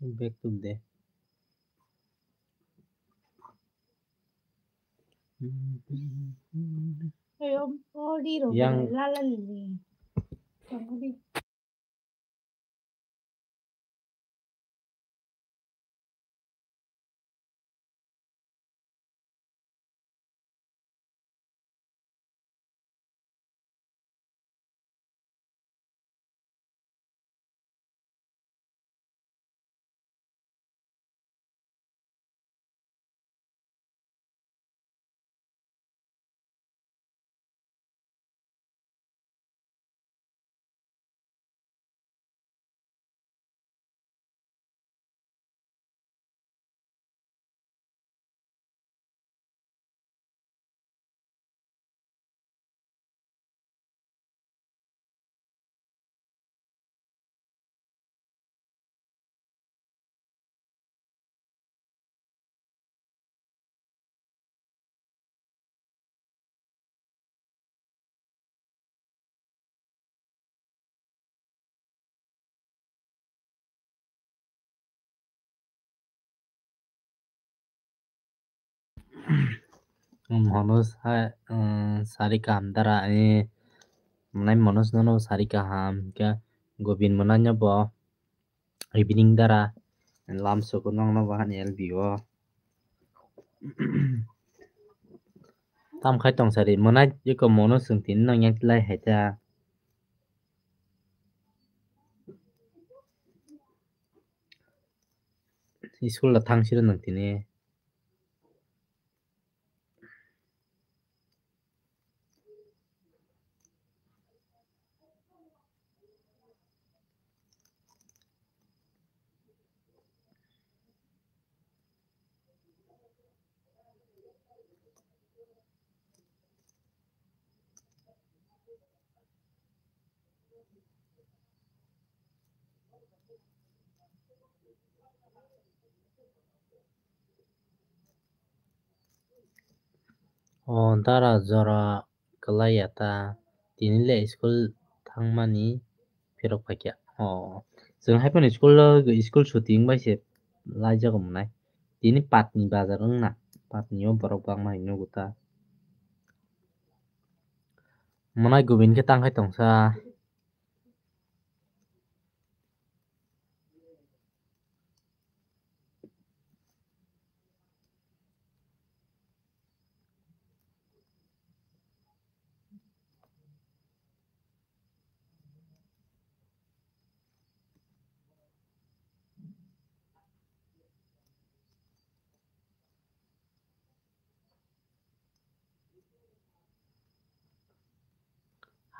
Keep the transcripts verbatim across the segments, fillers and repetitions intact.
Back to the. Ayo, oh, di ro, Yang- la la li. Yang di. Monos hai, um, sari kaham dara, eh, mwnai Monos nono sari kaham, khe Gobin mwnai no bo evening dara, lam soko nong no bo hani L B o. Tam khai tong sari, mwnai iko Monos chwng tini nong yang tilai hai ta. School la thang siro nang tini. O dara jora kwlai ya ta, tini le school thangmani phirok phaikha. O, chwng hai phano school o, school suti wng bai se laijago mwnai. Tini patni bazar wngna, patni o borok bangma hinwi nugo ta. Mwnai Gobin khe tang khai tongsa.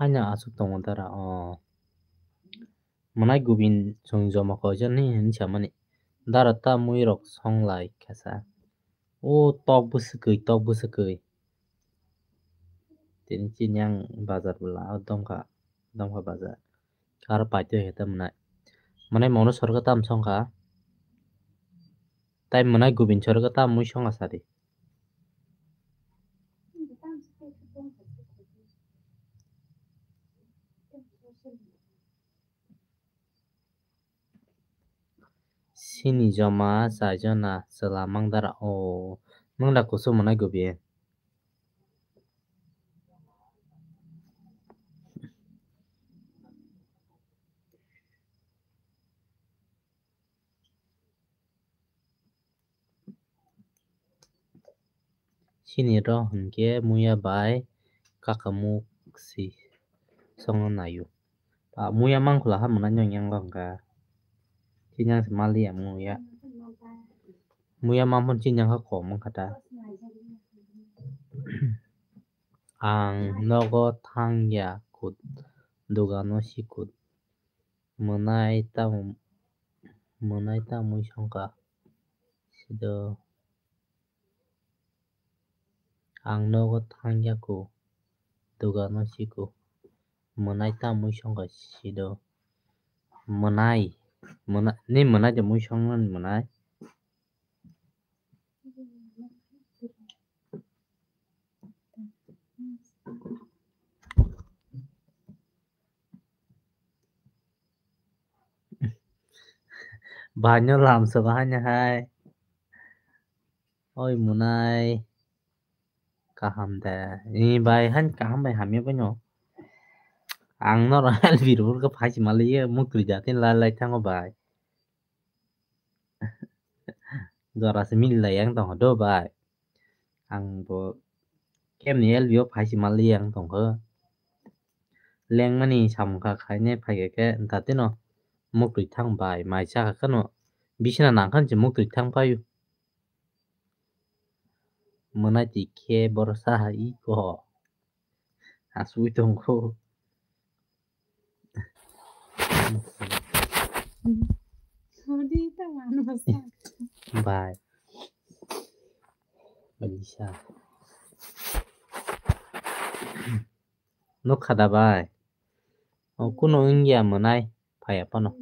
Haino aswk tongo dara o. Mwnai Gobin chwng joma koijaknai hinwi samani. Dara ta muirok songlai kha sa. O tok bwswkwi, tok bwswkwi. Tini chini ang bazar bwla o dongkha, dongkha bazar. Aro paitwi hai ta mwnai. Mwnai mono sorkha tam songkha. Tai mwnai Gobin sorkha tam mui songkha sadi. Sini joma chaijona chwla mangdara o. Mangda kusu mwnai Gobin. Sini rw hinkhe muya bai kakamuk si songno naio. Muya mangkhula ha mwnai nw yang rw hinkha. Chini yang se maliya muya. Muya mangphano chini yang kha kom wngkha ta. Ang nogo thangya kut, dogano si kut. Mwnai tamo, mwnai tamwi songkha sido. Ang nogo thangya kho, dogano si kho. Mwnai tamwi songkha sido. Mwnai, mwnai, ni mwnai de mui songmani mwnai. Baino lamsogo haino hai. Oi munai. Kaham de. Ni bai han kaham bai hamya boino. Ang norok L B rok phaisi maliya mukri jatin lai lai thango bai. Jora se mili lai yang tong do bai. Ang bo kemni L B o phaisi maliya ang tongkho. Lengmani samung kha khainai phaikha khe datino mukri thang bai mai chakha kheno bisina nangkhan se mukri thang paio. Mwnai tikhe borok saha iko. Asugwi tongkho. Bai. Alisa. Nukha da bai. O kuno wngya mwnai phaiya phano.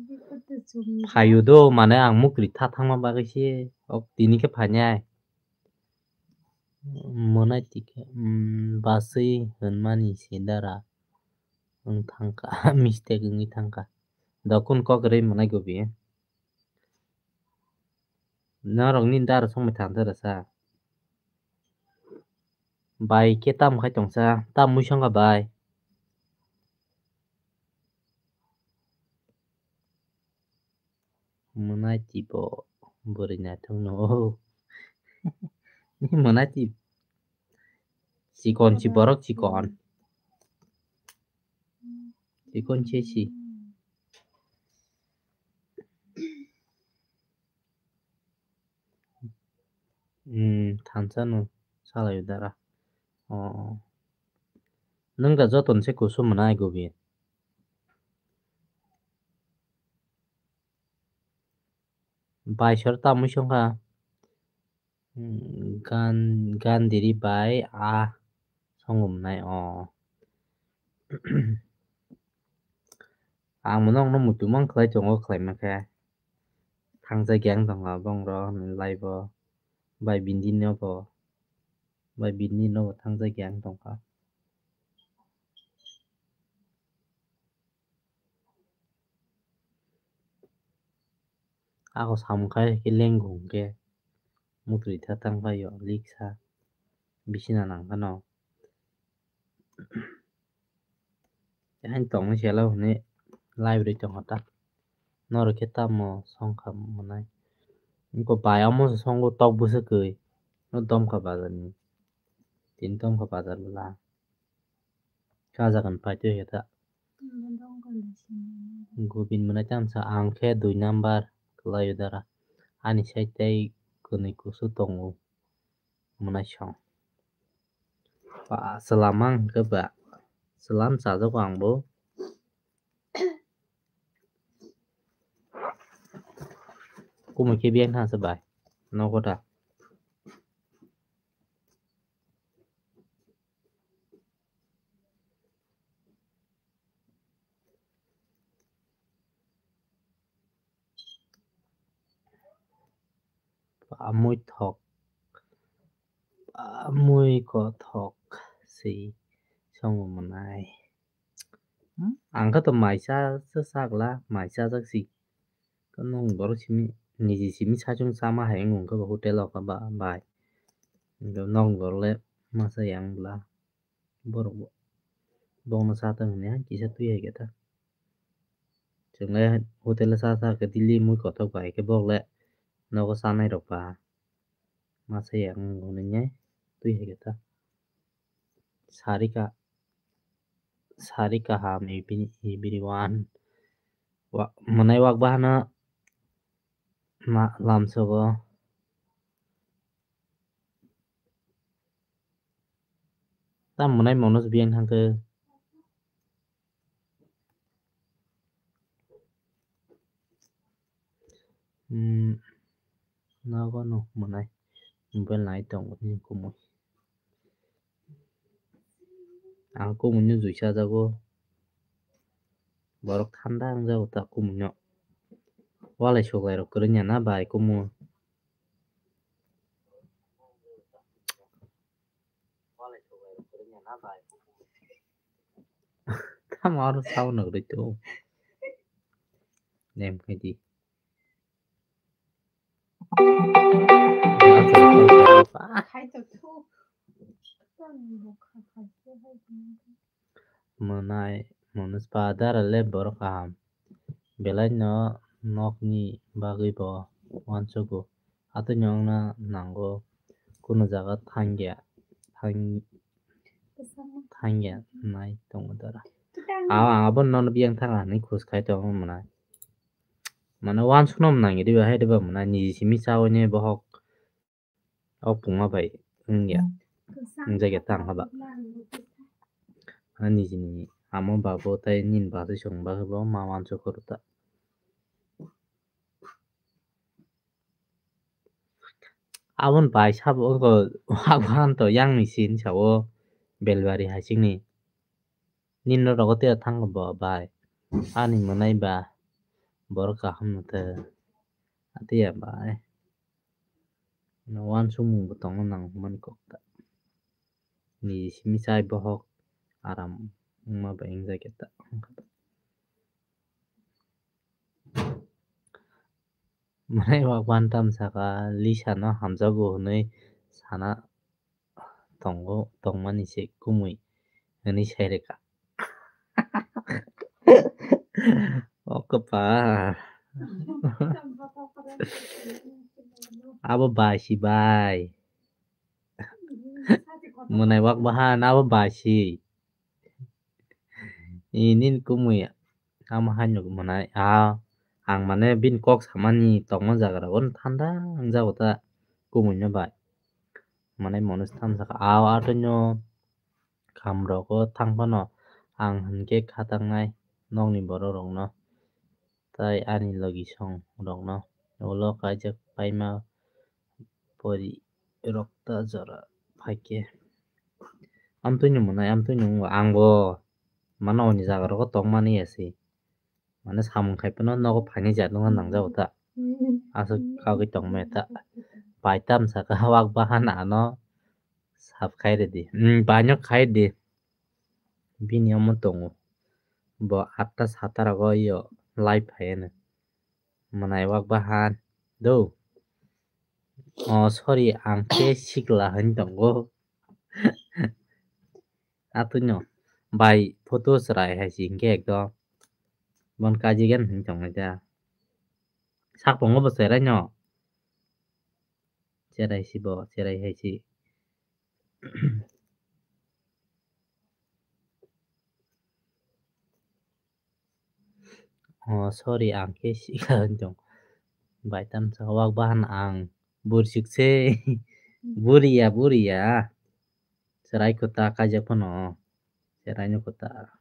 Phayu do mane ang mukri tha thangma bagwi se ok tini khe phainai. Mwnai tikhe, mm, baswi hwnmani se dara. Wng thangkha, mistake wngwi thangkha. Dokun kok rwi mwnai gobi. Norokni dara songbai thangsa rasa. Bai khe tam khai tongsa, tam mui songkha bai. Mwnai tipo bwrwi naithok no. Mwnai tip. Chikon si borok chikon. Chikon se si. Hmm, thansa no salai dara. Oh. Nung da joton se kusum mwnai gobi. Baisor tamwi songkha. Hmm, gan, gandiri bai a songumnai o. Ang mono wngno muitu mang khlai tongo khlai mankhe. Thangjakya wng tongkha bongrok ni live o. Bai bini no bo. Bai bini no bo thangjakya wng tongkha. Ako samung khai khe lengo hwnkhe mukri tha tang phaio liksa bisina nang phano. Hain tongwi sela hwnwi library tongkha ta. Norok khe tamo songkha mwnai. Wngkha bai omo se songo tok bwswkwi. No Domkha bazar ni. Tini Domkha bazar bwla. Kajagan paitwi khe ta. Gobin mwnai tamsa ang khe dui number kwlaio dara. Ani side tei kwnwi kusu tongo mwnai song. Ba, swlam ang khe ba. Swlam chajago ang bo. Kumui khe biyang thangsa bai. Nogo da. Amui thok. Amui kothok si songo mwnai. Hmm? Ang khe to mai cha, cha, chakla, mai chajak si. Nong borok simi, niji simi sachung chama hai wng khe bo hotel o khe ba, bai. Nong borok le masa yang bwla. Borok bo, bongno cha tong hwnwi kisa twi hai khe ta. Chwng le hotel o cha cha khe daily mui kothok bai khe borok le nogo chanai rok ba. Masa yang hwnwi twi hai khe ta. Sarika, sari kaham every-, everyone. Wa-, mwnai wak bahano ma-, lamsogo. Tam mwnai mono biyang thangkhe. Hmm, nogo no mwnai mobile nai tongo ni kumui. Ang kumui no juisa jago. Borok thanda wng jago ta kumui no. Walai suklai rok kwrwngya na bai kumui. Tamo aro sao nogri to. Nem khe di. Mwnai, mwnwi pa dara le borok kaham. Belai no nokni bagwi bo uansugo. Atwino wngna nango, kunu jaga thangya, thang-, thangya nai tongo dara. Aw, ang abo nono biyang thang hinwi khus khai tongo mwnai. Mane uansukno nangya diba hai diba mwnai, niji simi chawi ni bohok. O pungma bai wngya, wngjakya tang haba. Ani jini amo babo tai nini bachai song bagwi bo ma uansuk khe rw ta. Aboni bai sabo wngkha, wak bahan to yang ni sin sao, Belbari hai sini. Nini norok o tei thang bo bai. Ani mwnai ba borok kaham no te. Atiya bai. Uansukmung bo tongna nang mani kok ta. Ni simi chai bohok aram wngma bai wngjakya ta. Mwnai wak ban tam saka Lisa no hamjago hwnwi sana tongo, tongmani se kumui hwnwi sai rwkha. O kwpal. Abo bai si bai. Mwnai wak bahan abo bai si. I nini kumui amo haino mwnai a, ang mane bini kok samani tongma jaga rogo thanda wngjago ta kumui no bai. Mane mono tham saka a, atwino kam rogo thang phano ang hinkhe kha tangnai nokni borok rokno tai ani logi song rokno ulo kaijak paima pori rok ta jora phaikhe. Amtwino mwnai, amtwino wngkha, angbo mano oni jaga rogo tongmani ase. Mane samung khai phano nogo phaini jat wngna nangjago ta. Aswk kagwi tongmaya ta. Bai tam saka wak bahan ano sap khai rwdi. Hmm, baino khai di. Bini omo tongo. Bo atta sata rogo yo live phaiano. Mwnai wak bahan. Do. Oh, sorry, ang khe sikla hwn tongo. Atwino bai photo chwrai hai si hinkhe ekdom. Bon kaji gan hwn tongo ja. Sak tongo bo chwrai no. Cherai si bo, cherai hai si. Oh, sorry, ang khe sikha wng tong. Bai tam sa wak bahan ang bursik se. Buriya, buriya. Cherai kwta kaijak phano. Cherai no kwta.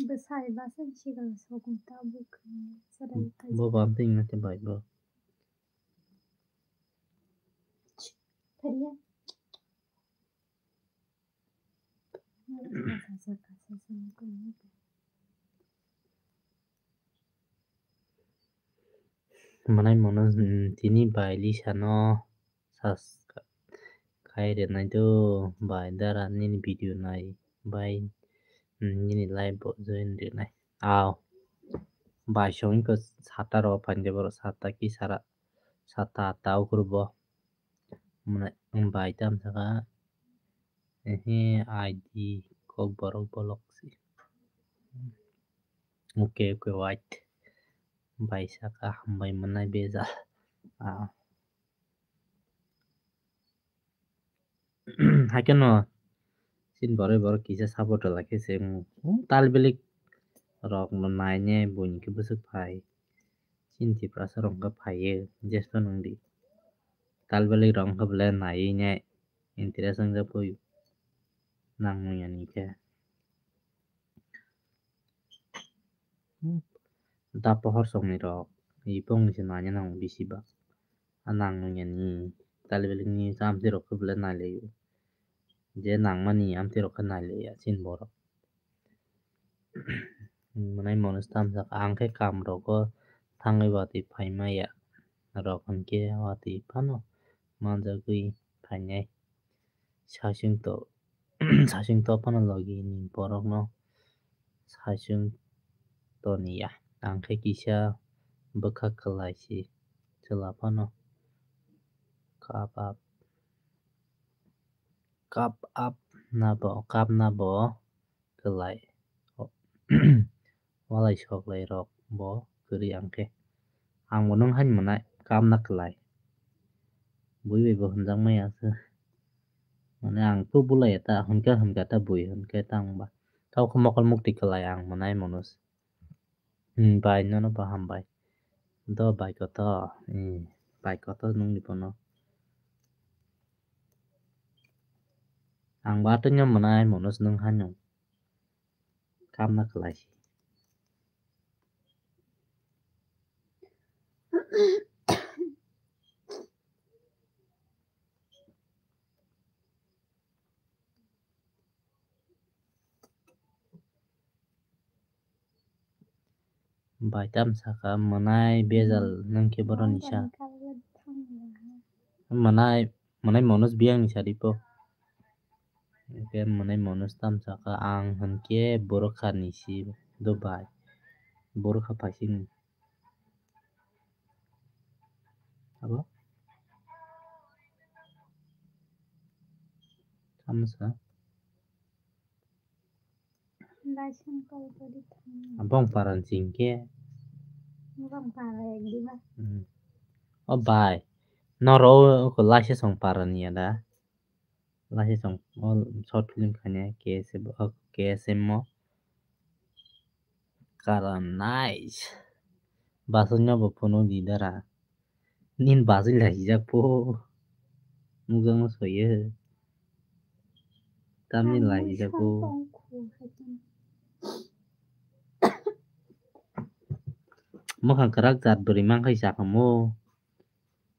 Bwsai bwsai sigal sokung ta bukung serai kaijak. Bo bam ting na te bai bo. Kariya. Mwnai mono, mm, tini bai Lisa no sas khai rwnai do, bai dara nini video nai bai, mm, nini live bo join rwnai. Aw, bai songwi ko sata ro phainde borok sata ki sara, sata ta ukur bo. Mwnai, bai tam saka, ehe, I D kok borok bolok si. Okay, okay, wait. Bai saka hambai mwnai bejal. Ah. Haikhe no, chini borok borok kisa support rwlai khe se, hmm, talbelik rok no naine buini khe bwswk phai. Chini Tiprasa rok wngkha phaiyo, jesphano wngdi. Talbelik rok wngkha belai naiwi ne interest wngjak pui nang nung ya ni khe. Da pohor songni rok, i pongni se nanya nang bisi ba. A nang nung ya ni, talbelik ni amtwi rok khe belai nai lai o. Je nangmani amtwi rok khe nai lai ya chini borok. Mwnai mono se tam sak, ang khe kam rogo thangwi watwi phai maya. Rok hinkhe watwi phano manjagwi phainai. Saichung to, saichung to phano logi ni borokno saichung toniya. Ang khe kisa bwkha kwlai si chwla phano kap up, kap up na bo, kap na bo kwlai. Walai soklai rok bo kwrwi ang khe. Ang bo nwng haino mwnai, kap na kwlai. Bui bai bo hwnjak maya se. Mane ang to bulai ta, hwnka hwnka ta bui hwnka ta ang ba. Tao khe mokol mukti kwlai ang mwnai Manoj. Hmm, bai nono bo hambai. Do bai koto, hmm, bai koto nwng ni bono. Ang ba tei nw mwnai Manoj nwng haino. Kap na kwlai si. Bai tam saka mwnai bejal nwng khe boroni sa. Mwnai, mwnai Manoj biyang ni sadi po. Hwnkhe mwnai Manoj tam saka ang hwnkhe borok kha ni si do bai. Borok kha phaising ni. Abo? Tamo sa? License call kori thang. Abong paran singke. Abong para ek diba. Hmm. O bai. Noro o ko license song paran ya da. Lahi song o short film khainai K S M o, K S M o. Karan nice. Baswk no bo phunuk di dara. Nin baswk lahijak po. Nukjakno soyo. Tamni lahijak po. Mwkhang kwrak jat bwrwi mankha sakamo.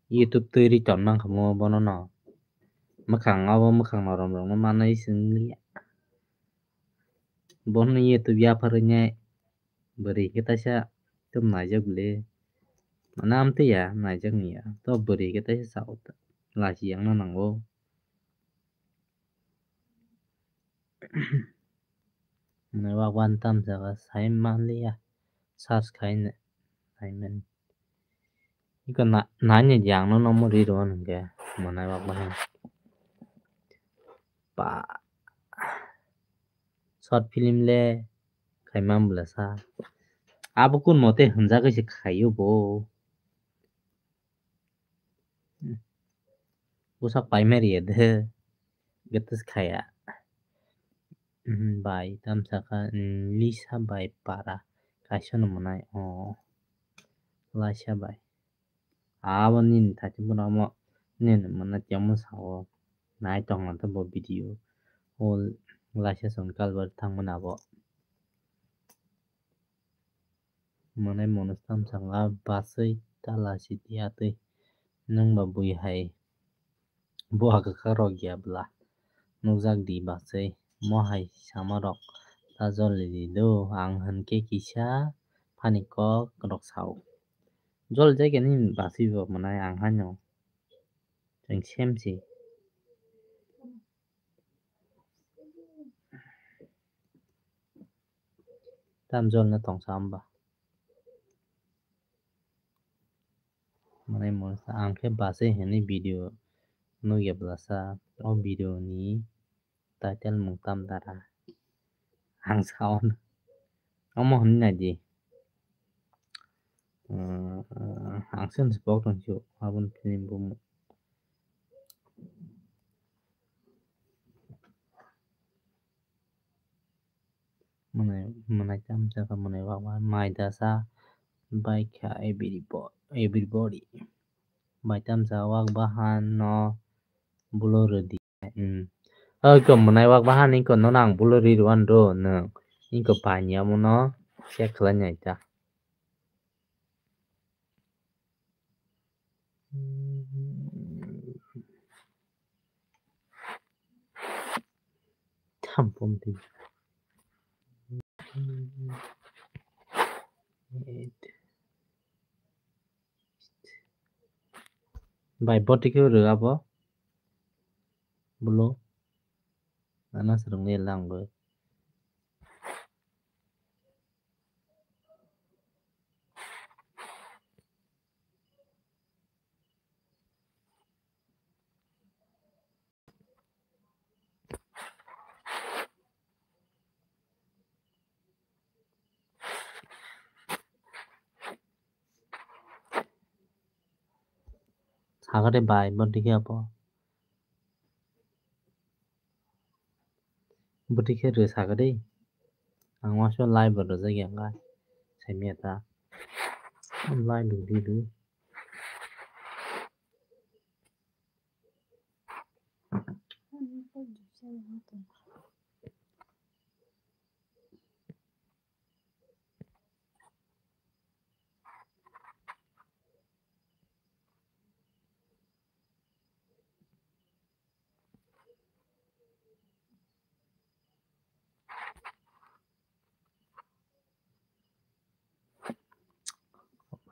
YouTube twi ri ton mankha mo bono no. Mwkhang abo mwkhang norom rok no manwi swngliya. Bono YouTube yapharwi nai bwrwi khe taisa tum naijak le. Mane amtwi ya naijak ni ya. To bwrwi khe taisa sao ta. Lachi yang no nango. Mane wak wan tam jaga sai manliya. Search khai nai mani. Iko na, nani jang no nomo ri rw hwnkhe mwnai wak bahai. Pa, short film le khaimam bwlasa. Abo kun mote hwnjagwi se khaio bo. Bwsak paimari ya de. Gatas khaya. Hmm, bai, tamsaka, hmm, Lisa bai para. Kaisa no mwnai, oh. Laisa bai. Abo nini thati bono omo nini mwnai temo sao. Nai tongna to bo video. O laisa song kalbar thangmani abo. Mwnai Manoj tamsaka baswi tala sidi atwi nwng ba bui hai bo hakha rok ya bwla nukjak di baswi mo hai sama rok ta joli di do ang hwnkhe kisa phani kok rok sao joli jai khe nini baswi bo mwnai ang haino chwng sem si. Tam jol no tongsa hwnba. Mane mo ang khe bachai hwnwi video nukya bwlasa. O video ni title mung tam dara. Ang sao no. Omo hwnwi naidi. Ang se bok tong sio aboni film bo. Mwnai, mwnai tamsa kha mwnai wak wak mai dasa bai kha everybody, everybody. Bai tamsa wak bahan no bulo rwdi. Hmm. Oi ko mwnai wak bahan iko no nang bulo ri rwan do nwng. Iko bai ni amo no check khlai nai ta. Tham pom di. Bai boti khe rw abo. Bulo. Ana swrwngwi lang bo. Sagade bai, bo dikhe abo. Bwtwi khe rw sakadi. Ang uansuk live bo rwjakya wngkha. Saimanya ta. Live rwdi rw.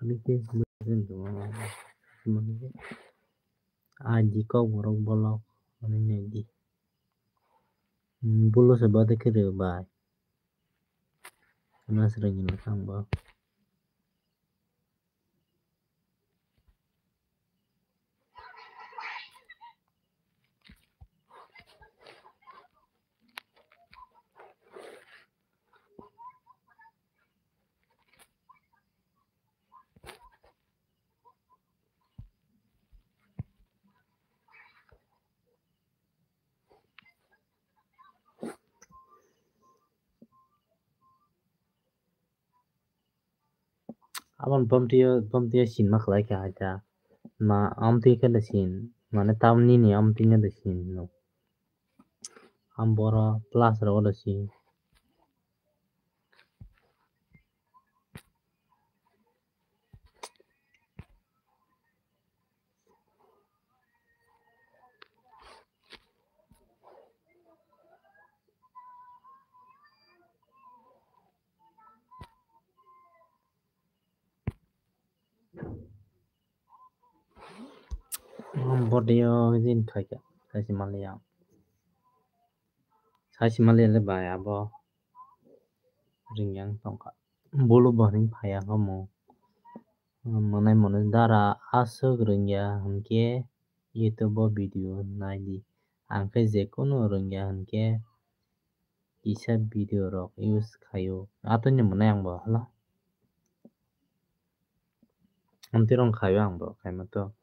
Ani khe I D kok borok bolok ani I D. Bolo se bade khe rw bai. Nasrani mwkhang bo. Aboni bumtwi o, bumtwi o sinma khlai kha hai ta. Ma, amtwi khe da sin, mane tamni ni amtwi khe da sin no. Am boro plus rogo da sin. Body o jin khaikha, saisi maliya. Saisi maliya le bai abo ringyang tongkha. Bulu bo ring phaiya kha mo. Manai mano dara aswk rwngya hinkhe YouTube o video naidi. Ang khe jekunu rwngya hinkhe kisa video rok use khaio. Atoni mwnai ang bo hala. Amtwi rong khaio ang bo khaima to.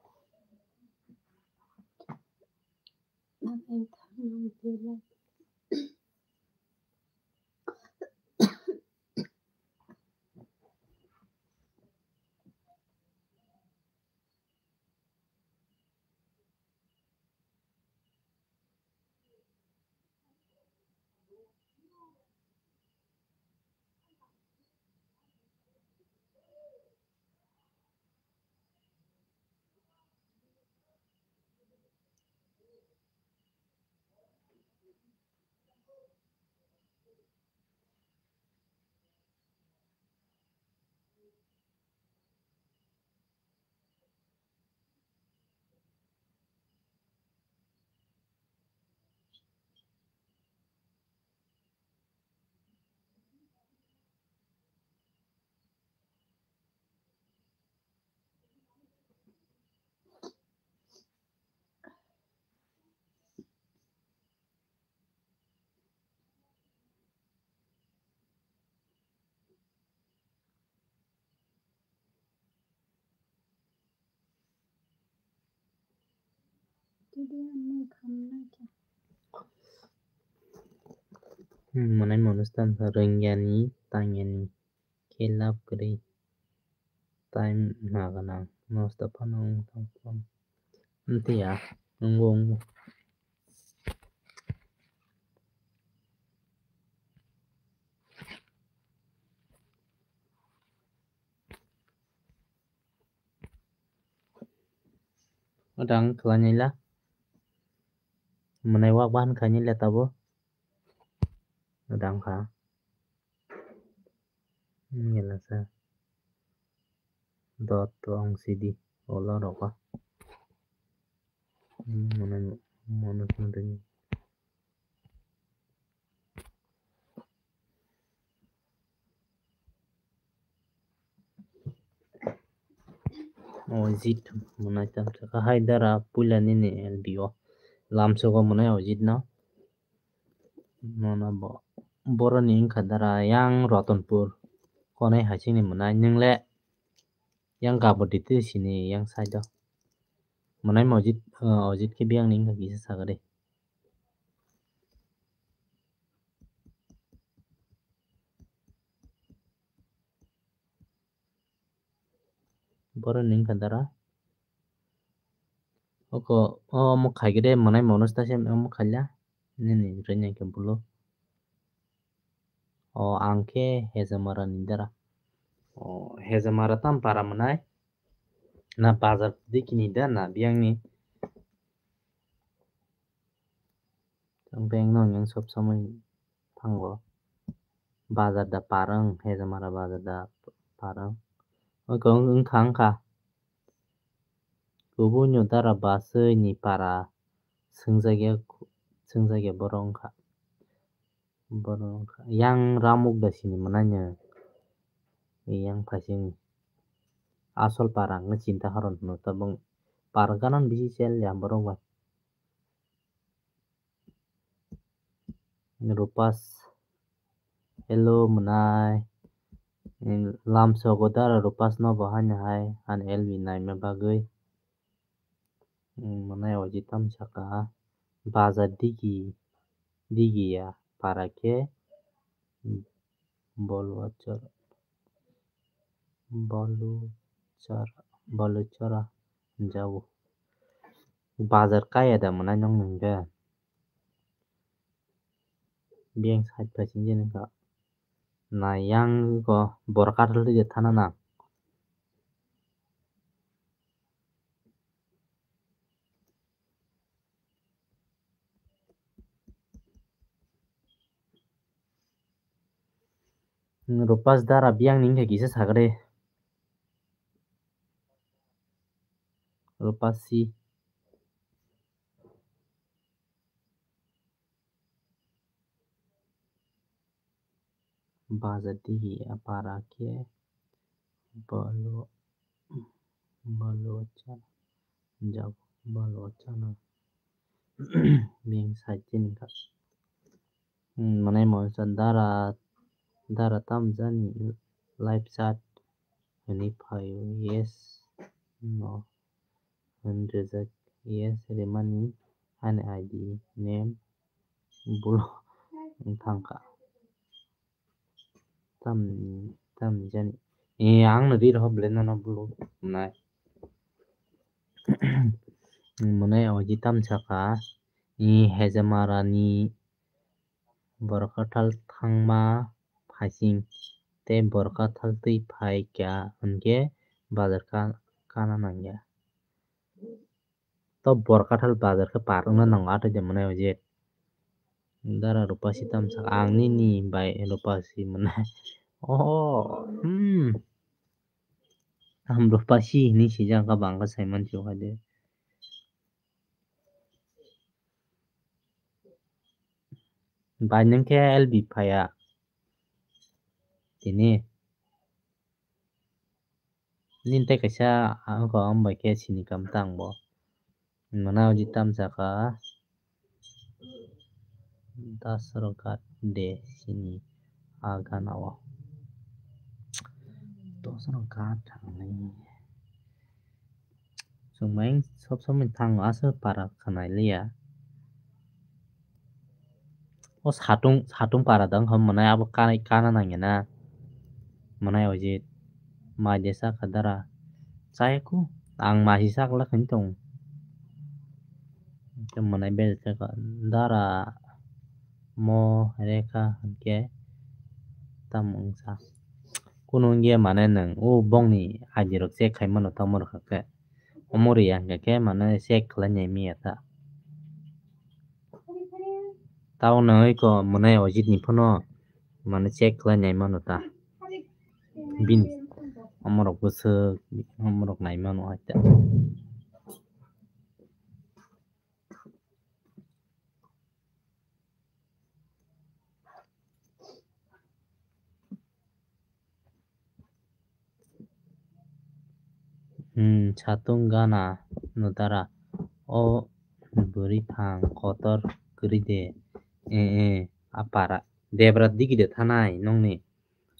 Hmm, mwnai mwnwi se tamo rwngya ni, tangya ni khe love kwrwi. Time naga nang nosto phano wng tong phano. Amtwi ya, wngbo wngbo. Odang khlainai la. Mwnai wak bahan khainai le tabo. Odang kha. Wngya lasa. Dot to ang sidi. Ola roka. Mwnai, mwnai, mwnai. O Jit mwnai tam saka hai dara puila nini L B o lamsogo mwnai o Jit no. Nono bo boroni wngkha dara yang Ratanpur konai hai sini mwnai nwng le yang Gaboditi sini yang side o. Mwnai mojit, ah, ojit khe biyang ni wngkha kisa sakha de. Borok ni wngkha dara. Oko, o omo khaikhe de mwnai mono stasia omo khaila. Nini rwnya khe bulo. O ang khe Hezamara ni dara. O Hezamara tam para mwnai. Na bazar dikini da na biyang ni. Tang beng no yang sob samai thango. Bazar da parang, Hezamara bazar da parang. Oke, wng-, wngkha, wngkha. Kubunyo dara basui ni para swngjagya, swngjagya borok wngkha. Borok wngkha. Yang ramuk da sini mwnai no. Yang phaising. Asol para wngkha chinta haron hwno tabuk. Para ganan bisi sel ya borok bai. Rupas. Hello, mwnai. Lamsogo dara Rupas no bo haino hai, ani L B naima bagwi. Mwnai oji tam saka. Bazar digi, digi ya para khe. Boluchar. Boluchar. Boluchara. Jago. Bazar kaya da mwnai nong nung de. Biyang side pai sing jeni kha. Na yang ko borok kathal twi je thana na. Rupas dara biyang ni wngkha kisa sagre. Rupasi. Bazar digi apara khe balo, balo chana, jago balo chana. Biyang side ni kha. Hmm, mane mo sa dara, dara tam jani live chat hwnwi phaio, yes, no, hwn reject, yes, rimani ani I D name bulo wng thangkha. Tam, tam jani. E, ang no ri rw belai nono bulo nai. Mane oji tam saka, e, Hezamara ni Borok kathal thangma phaising tei borok kathal twi phai kha hwnkhe bazar ka-, kana nangya. To borok kathal bazar khe par wngna nango, athaide mwnai oje. Dara Rupasi tamsa ang nini bai Rupasi mwnai. Oh, hmm. Ang Rupasi hinwi sijak kha, bangkha saiman sio kha de. Bai nung khe L B phaiya. Tini. Nini tei kaisa ang kok ang bai khe sini kam tang bo. Mwnai oji tamsa kha. Das rok gat de sini. A gana o. Dos rok gat thangni. Chwng bai sob somoi thango aswk para khwnai liya. O satung, satung para dang hwn mwnai abo kanai, kana nangya na. Mwnai oji mai de sa kha dara. Chaya ku ang mai si sak la khani tong. Mwnai bel sa kha dara mo re kha hwnkhe tamo wngsa. Kunu wngya mane nwng o bongni I D rok check khai mano tamo rwkha khe. Omo riya hwnkha khe mane check khlai nai miya ta. Tabuk nangwi ko mwnai Ojit ni phone o mane check khlai nai mano ta. Bini omorok bwswk, omorok nai mano hai ta. Hmm, satung gana no dara. O bwrwi phang kotor kwrwi de. Eh, eh, a para. Debra digi de thanai nongni.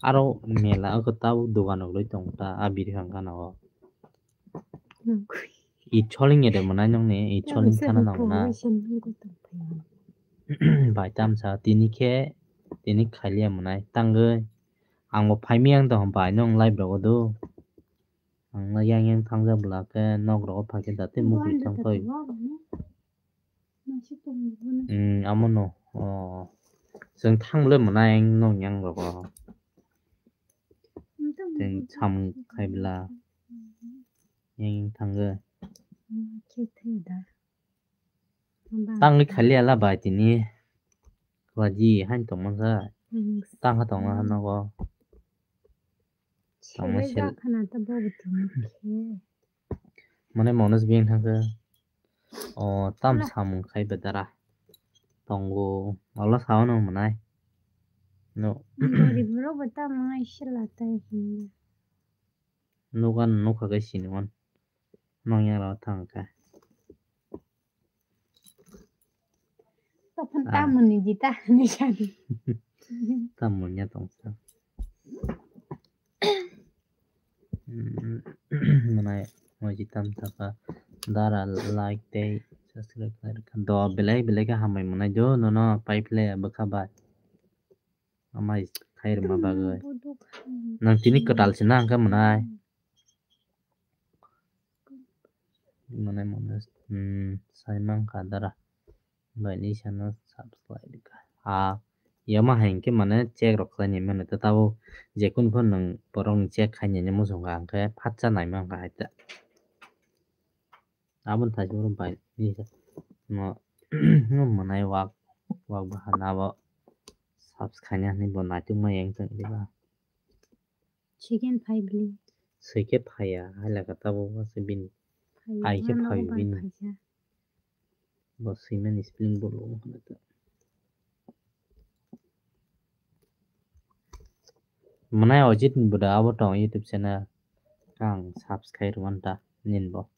Aro mela o tabuk dogan rok loi tongo ta, a biri phang gana o. Hmm. It soling ede mwnai nongni, it soling sana nang mwnai. Bai tamsa tini khe, tini khailia mwnai. Tangwi ang bo phaimiyang tong bai nong live rogo do. Ang yang yang thangjak bwla khe nok rogo phaikhe dati mukri thang koi. Hmm, amo no. Oh. Chwng thang le mwnai ang nong yang rogo. Chwng samung khai bwla. Yang yang thangwi. Tangwi khali ala bai tini. Waji hain tong masa. Tang ha tong na nogo. Tongma sel. Mane monos beng thangkhe. O tam samung khai bedara. Tongo. Olo sao no mwnai. No. Gori bro bo tam ngai sila tai hin. Nugan nukha khe sini wan. Nong yang rao thang kha. Tophan tamoni jita ni sani. Tamoni ya tong sa. Mwnai mo jitam thaka dara like tei subscribe khlai rwkha. Do belai belai khe hambai mwnai do nono pai phle bwkha bai. Amai khai rwma bagwi. Nang tini kwtal se na hwnkhe mwnai. Mane mane, hmm, sai mankha dara. Bai ni sana subscribe kha. Ha, yama hai hwnkhe mane check rok khlai ni mano ta tabuk je kun phano nwng borok ni check khai ni muchung kha hwnkhe phatsa nai mankha hai ta. Aboni thaichuk bai ni no, no mwnai wak, wak bahan abo subscribe khaina hinwi bo naitukma yang tong diba. Second phai bini. Second phaiya, hai laka tabuk bo se bini. Phaiya, ai khe ano phai bai bini. Phaikha. Bo swimani spelling bo lo hwnwi ta. Mwnai Ojit ni bwda abo tong YouTube channel. Ang subscribe rwmani ta nini bo.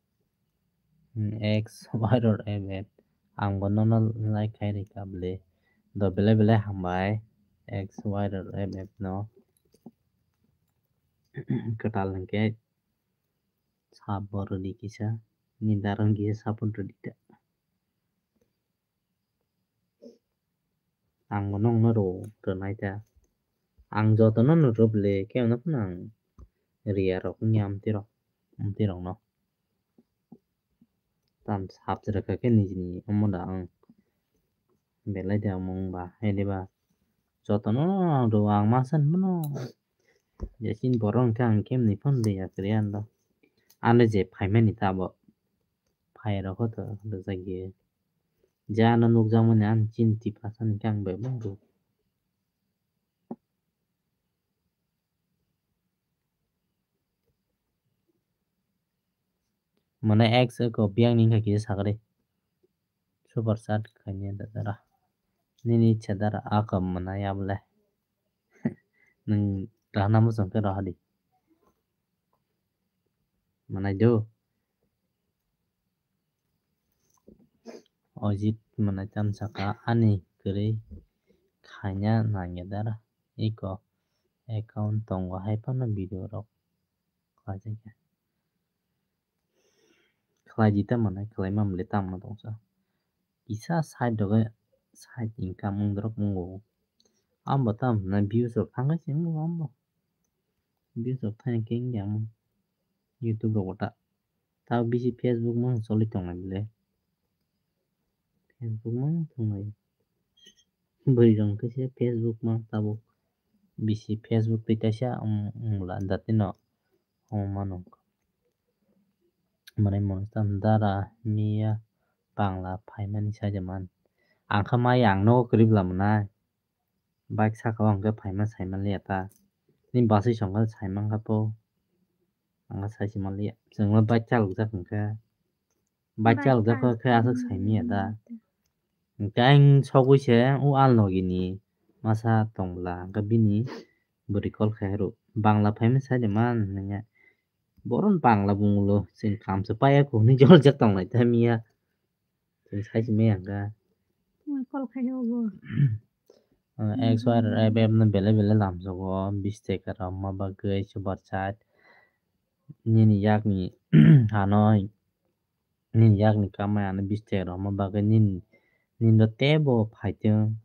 Hmm, X Y R F F. Ang bo nono like khai rika bwle. Do belai belai hambai. X Y R F F no. Kwtal hwnkhe sabo rwdi kisa. Ni darang kisa support rwdi ta. Ang bo nokno rw-, rwnai ta. Ang jotono no rw bwle, khe ano phano ang riya rok wngya amtwi rok, amtwi rokno. Tam sap rwkha khe nijini omo da ang belai de omo wngba, hai de ba jotono rw ang ma san mano. Je chini borok hwnkhe ang khe mwnwi phano riya kwrwi ano. Ano je phaimani ta abo. Phai rokho to rwjak ye. Je ano nukjakmani ani chini Tiprasa ni khe ang bebak rw. Mane X eko biyang ni wngkha kisa sakari. Super chat khaini da dara. Nini ichha dara ako mwnai abole. Nwng rahna muchung khe rohadi. Mwnai do. Ojit mwnai tam saka ani kwrwi khaina nangya dara. Eko account tongo hai phano video rok khlaijakya. Khlai di ta mwnai, khlai ma mwnai tamo tongsa. Kisa side rogo side income wng dorok wngo. Amo tamo hwnna views rok thangkhe se wngo amo. Views rok thani khe wngya amo. YouTube rogo ta. Tao bisi Facebook mang choli tongnai bwle. Facebook mang tongnai. Bwrwi rok khe se Facebook mang tabuk. Bisi Facebook twi taisa wng-, wngla datino omo mano. Mane mano tam dara miya Bangla phaimani saja man. Ang kha mai ang nogo kwrwi bwla mwnai. Bike saka o hwnkhe phaima saimanliya ta. Ni baswi songkha saimankha po. Ang kha saisi manliya. Chwngno bike chalokjak hwnkhe. Bike chalokjak khe aswk saimanya da. Hwnkhe ang sogwi se o alnogini masa tongbwla hwnkhe bini bwrwi call khai rw. Bangla phaima saide man hwnwi. Borok Bangla bunglo chwng kamsa paiya kok hwnwi joljak tonglai ta miya. Chwng saisi maya hwnkha. Call khai obo. X Y R F F no belai belai lamsogo, bis tekar rok ma bagwi super chat. Nini yakni hano nini yakni kamai ano bish taka romna bagwi nini, nini teibo phaitwng,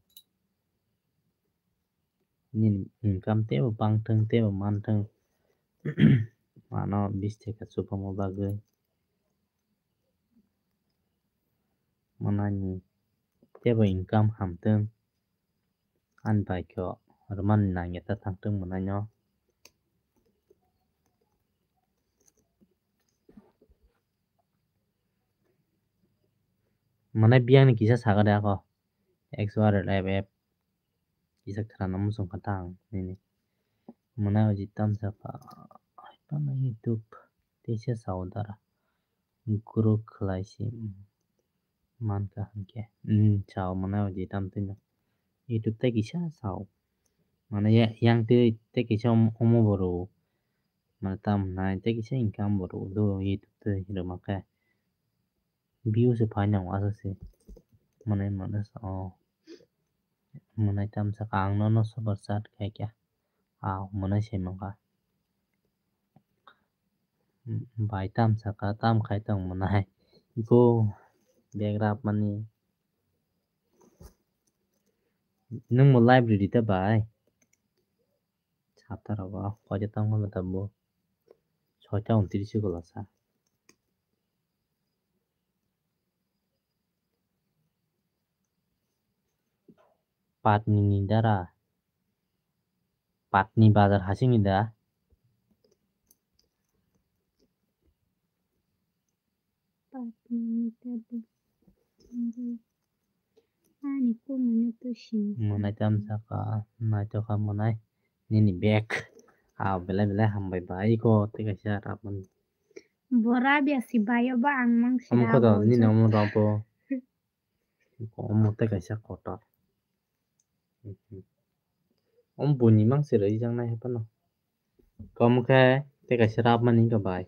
nini income teibo bangthwng teibo manthwng, ano bish taka chubamna bagwi. Manani teibo income hamtwng, ani bai khe rwmani nangya ta thangtwng mwnaino. Mwnai biyangni kisa sakha de ako, X R L F F. Kisa khwrana muchung kha ta ang nini. Mwnai o ji tamsa kha, ai, phano YouTube teisa sao dara. Grow khlai si, mm, mankha hinkhe. Mm, sao mwnai o ji tamtwino. YouTube tei kisa sao. Mane ya-, yang twi tei kisa om-, omo bo rw. Mane tam nai tei kisa income bo rw do YouTube twi rwma khe. View se phai nang aswk se. Mwnai mwnai sa o. Mwnai tamsa kha ang nono super chat khai kha. A mwnai se mankha. Bai tamsa kha tam khai tong mwnai. Go bag rap mani. Nwng mo library ta bai. Sata rogo koita tongma mata bo. Soita untris se gola sa. Patni ni dara. Patni bazar hasing ni da. Patni ni dara. Ani kumui no to sini. Mwnai tamsa kha, naitokha mwnai. Nini bag. Ah, belai belai hambai bai ko tei kaisa rap mani. Bora biya si bayo ba ang mang si. Omo kho do, nini omo rap bo. Omo tei kaisa kotor. Omo buni mang se rwjak nai haphano. Kom khe tei kaisa rap mani wngkha bai.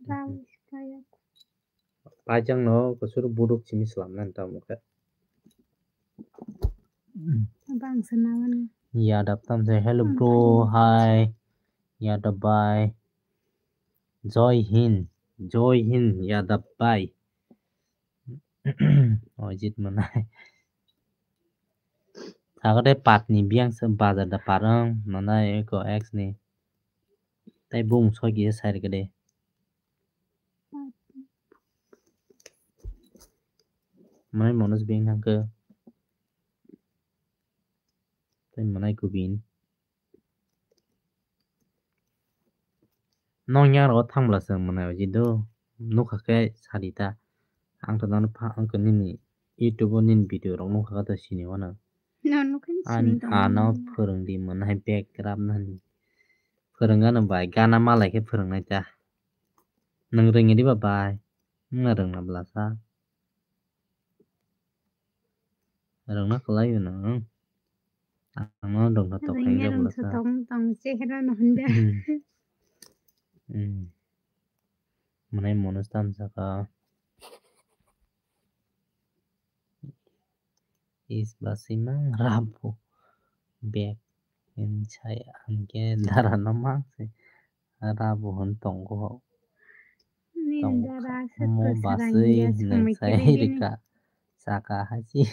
Rap kaya. Paijak no kwchwrwk buduk simi swlamnani tamo khe. Bangsa nawani. Yadav tamsa, hello bro, hi. Yadav bhai. Joy Hind, Joy Hind Yadav bhai. Ojit mwnai. Sagade patni biyang se bazar da parang, mwnai eko X ni. Tai bung soi kisa sai rwgwde. Mwnai Manoj beng thangkhe. Tai mwnai kubin. Nong yang rogo thang bwla se mwnai oji do. Nukha khe sadi ta. Ang to nono pha, ang to nini YouTube o nini video rok nukha khe to sini wano. Nono khe sini tong. Ano phwrwng di mwnai bag rap nani. Phwrwng ano bai gana malai khe phwrwng nai ta. Nwng rwngya diba bai? Nwng rwngna bwla sa. Rwngna kwlai o nwng. Ang no rwngthotok khainai bwla sa. Rwngthotok wng tong chehra no hwnda. Hmm. Hmm. Mwnai Manoj tamsa kha. Is basima rabu bag insai angke dara no mang se. Rabo hwn tongo. Tongo kha. Omo baswi nwng sai rwkha. Saka hai si.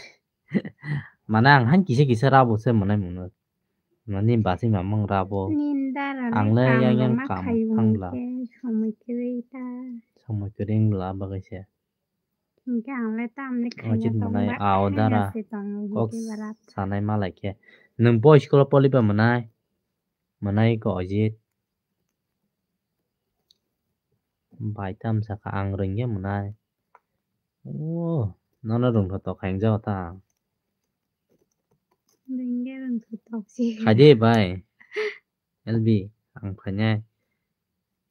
Mane ang han kisa kisa rabo se mwnai mwnwi. Nini baswi mamang rabo. Ang le yang yang kam thang bwla. Somoi kwrwi wng bwla bagwi se. Hwnkhe ang le tamni khaina tongo, bai khaina se tongo hwnkhe barat. Ojit mwnai ao dara kok sanai malai khe. Nwng bo school o poli ba mwnai? Mwnai ko Ojit. Bai tam sakha ang rwngya mwnai. O, nono rwngthotok khaingjao ta. Rwngya rwngthotok se. Khaidi bai. L B, ang phainai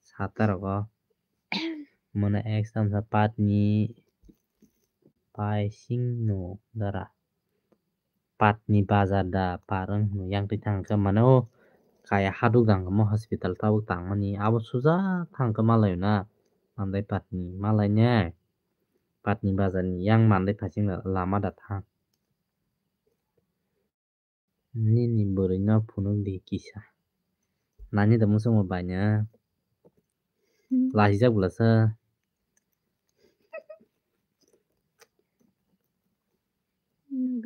sata rogo. Mane X tamsa patni paising no dara. Patni bazar da parang no yang twi thang khe mane o kaya haduk dang mo hospital tabuk tangmani abo suja thang khe malai na. Mandai patni malai ne. Patni bazar ni yang mandai paising lama da thang. Nini bwrwi no phunuk di kisa. Nani da muchungma baina. Hmm. Lachijak bwlasa.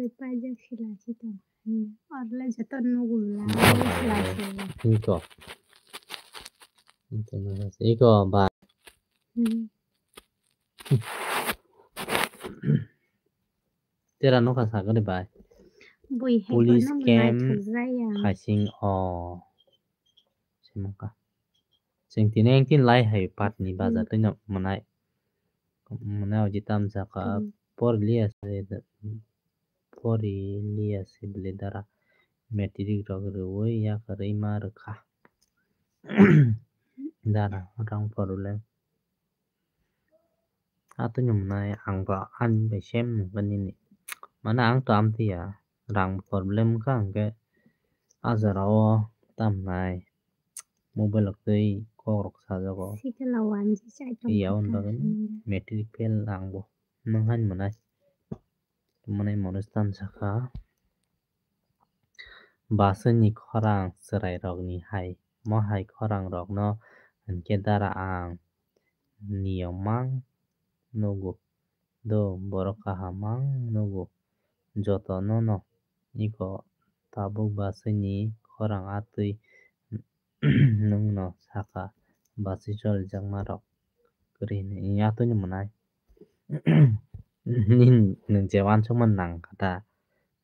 Paijak sila si tong. Orle joto nugu la sila si. Iko. Iko ba. Hmm. Tera nokha sagani bai. Bui hai police kono camp naithok jaya. Khasing o. Simaka. Sing tini engtin lai hai patni bazar tino manai. Manai oji tamsaka. Hmm. Por liya se, pori liya se bile dara. Matric rok rwui yakarwi ma rwkha. Dara rang problem. Atwino mwnai ang ba ani bai same nungkha nini. Mane ang to amtwi ya, rang problem wngkha, hwnkhe a jora o tamnai mobile rok twi kok rok sajago. Phiya on bagwi matric fail ang bo. Nwng haino mwnai. Mwnai Manoj tamsaka. Baswkni khorang chwrairokni hai, mohai khorangrokno hinkhe dara ang niyomang nugo, do borok kaham mang nugo, jotonono iko tabuk baswkni khorang atwi nwngno saka, bachwi cholijakmarok kwrwi hwnwi atwino mwnai. Nini nwng je uansukmani nang kha ta,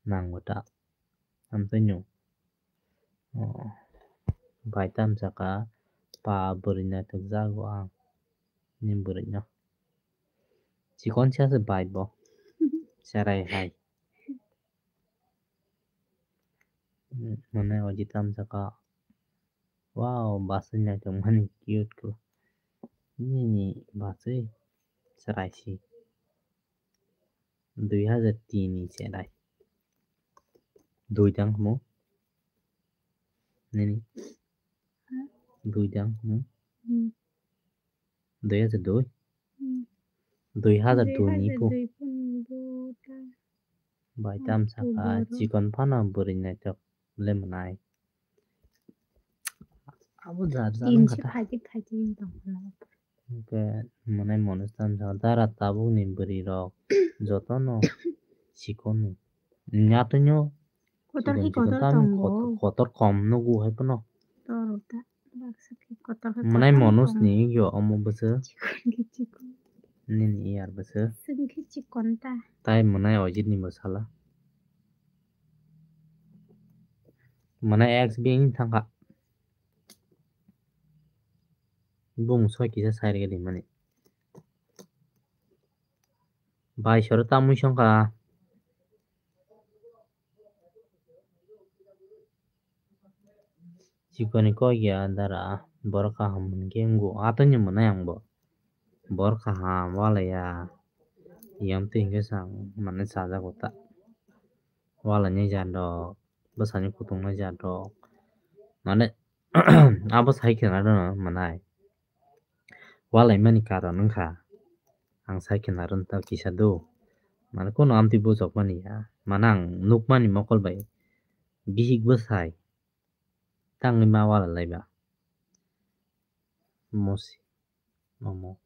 nang bo ta. Amtwino, oh, bai tamsaka pa bwrwi naithokjago ang ni bwrwino. Chikon se bai bo, cherai hai. Mane oji tamsaka. Wow, bachwi naithokmani cute khe. Nini bachwi chwraisi. Dui hajar tin ni cherai. Dui dang mo? Nini? Dui dang mo? Hmm. Dui hajar dui? Hmm. Dui hajar dui ni phu. Dui hajar dui phu ni bo ta. Bai tamsaka chikon phano bwrwi naithok le mwnai. Abo jar jar wngkha ta. Phaidi phaidi wng tongkha na. Hwnkhe mwnai Manoj tamsaka dara tabukni bwrwi rok jotono chikon. Nyatwino kotor hai kotor tongo. Kotor kom nugo hai phano. Toro ta baksa khe kotor hai kotor. Mwnai Manoj ni yo omo bwswk. Chikon khe chikon. Nini yar bwswk. Chwng khe chikon ta. Tai mwnai Ojit ni bwsala. Mwnai ex bini thangkha. Bung soi kisa sai rwgwi rimani. Bai soro tamwi songkha. Chikoni kok ya dara, borok kaham hwnkhe wngo, atwini mwnai ang bo. Borok kaham walai ya, yang twi hwnkhe chang mane chajago ta. Walai nai jat rok, bwsani kutung nai jat rok, mane abo sai khwna rwno mwnai. Walai mani karon wngkha, ang sai khwna rwno ta kisa do, mane kono amtwi bujok mani ya, mane ang nukmani mokol bai bihik bwsai. Tangwi ma wala laiba. Mosi, omo.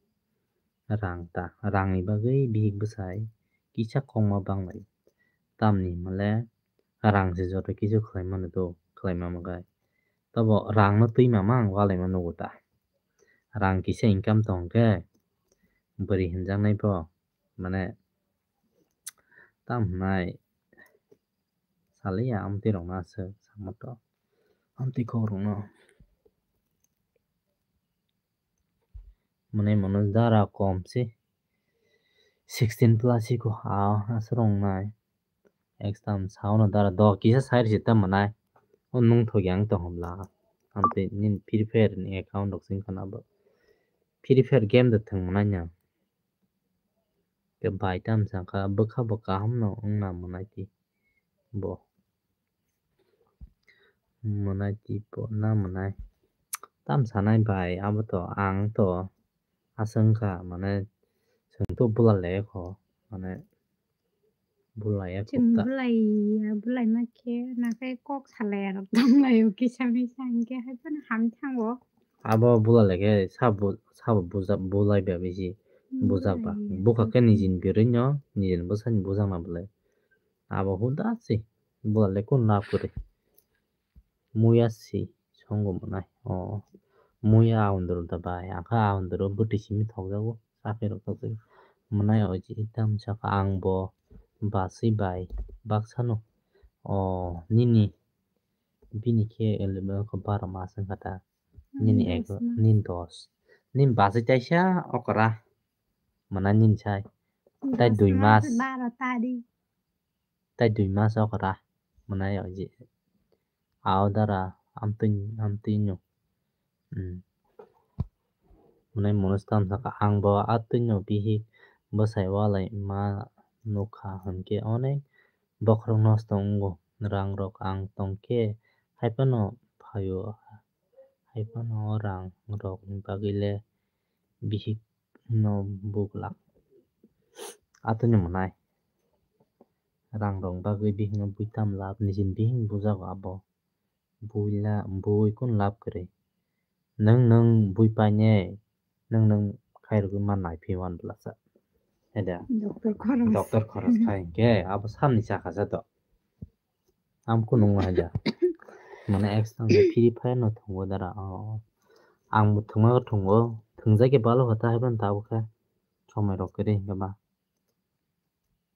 Rang ta, rangni bagwi bihik bwsai kisa kokma banglai. Tamni hwnle rang se joto kisu khlai mano do, khlai ma mwkhai. Tobo rangno twi mama ang walai ma nugo ta. Rang kisa income tong khe bwrwi hwnjaknai bo, mane, tam hwnai. Saliya amtwi rokno aswk samoto. Amtwi kok rokno. Mwnai mano dara kom se. Sixteen plus iko a aswk rok nai. Exam saono dara do kisa sai rwse ta mwnai. O nung thogi ang tong hwnla. Amtwi nini Free Fire ni account rok sing khana bo. Free Fire game da thwng mwnai no. Khe bai tam sa kha bwkha bo kaham no wngna mwnai ti bo. Mwnai ti bo na mwnai. Tam sanai bai abo to ang to aswk wngkha mane chwng to bula le kho mane bula ya kho ta. Chwng bula ya, bula ma khe na khe kok salai ya rok tong lai o kisa misa hwnkhe hai phano ham thango. Abo bula le khe sabo, sabo buja-, bulai ba bisi bujak ba. Bula ya. Bukha khe nijini birwi no, nijini bwsani bujak na bwlai. Abo huda se. Bole kun lab kwrwi. Muya si songo mwnai. O muya aundro da bai. Angkha aundro bwtwi simi thokjago. Chakhe rok thokjago. Mwnai o ji tam saka ang bo baswi bai baksano. O nini bini khe eleven ko baro mas wngkha ta. Nini ek, nini dos. Nini baswi taisa okra. Mwnai nini sai. Tai dui mas. Tai dui mas okra. Mwnai o ji. Ao dara amtwi, amtwi no. Hmm. Mwnai mono stam saka ang bo atwi no bihik bwsai walai ma nukha hwnkhe onek bokhorok nosto wngo. Rang rok ang tongkhe haiphano phaio. Haiphano rang rokni bagwi le bihik no buglak. Atwino mwnai. Rang rok bagwi bihikno buitam lab nijini bihik bujago abo. Buila, bui kun lab kwrwi. Nwng, nwng bui paine, nwng, nwng khairogwi ma naiphi wan bwlasa. Heda. Doctor khoros. Doctor khoros khai hwnkhe abo salni chakha sa to. Ang kunu wngma haida. Mane extra Free Fire no thwngo dara. O. Ang bo thwngma thwngo. Thwngjak khe balo hota haiban tabuk khe. Somai rok kwrwi hwnkhe ba.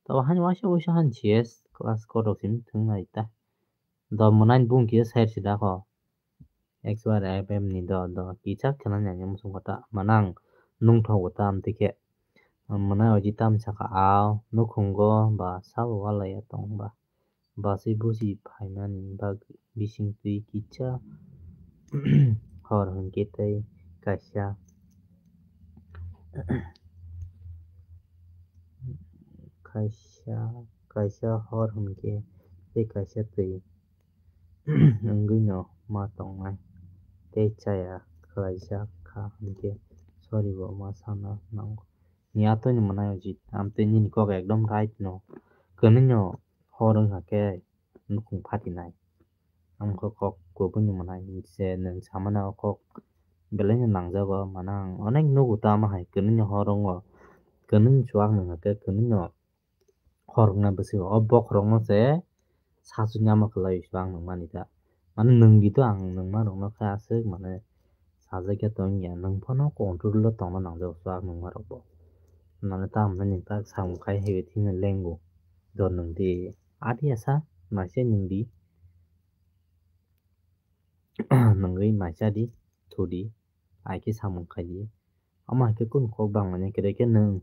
Tabo hani waisa waisa han C S class kotor simi thwng nai ta. Do mwnai bung kisa side sida kho. X Y R F M ni do do kichak khna nai muchung kota. Manang nung thogo ta amtwi khe. Mwnai oji tam saka ao nukhungo ba sabo walai ya tong ba. Basui busi phaimani bagwi bising twi kisa hor hwnkhe tei kaisa, kaisa, kaisa hor hwnkhe tei kaisa twi wngwino ma tongnai tei chaya khlaijak kha hwnkhe sorry bo ma sana nango. Ni atwini mwnai oji amtwi nini kok ekdom right no kwnwino hor wngkha khe nukhung phatinai. Ang khe kok kubuni mwnai je nwng samani o kok belaino nangjago, mane ang onek nugo tamo hai kwnwino hor wngo, kwnwini chuak nung khe kwnwino hor wngna bwswk o bokhorokno se sasu nyama kwlai chuak nungmani da. Mane nwng di to ang nungma rokno khe aswk mane sajagya tongya, nwng phano control o tongna nangjago chuak nungma rokbo. Mane tamo nini tak samung khai hai thino lengo do nwng di. Adiya sa, maise nwng di. Nwngwi maisa di, thudi, hai khe samung khai di. Omo hai khe kunu kok bangmani kwrwi khe nwng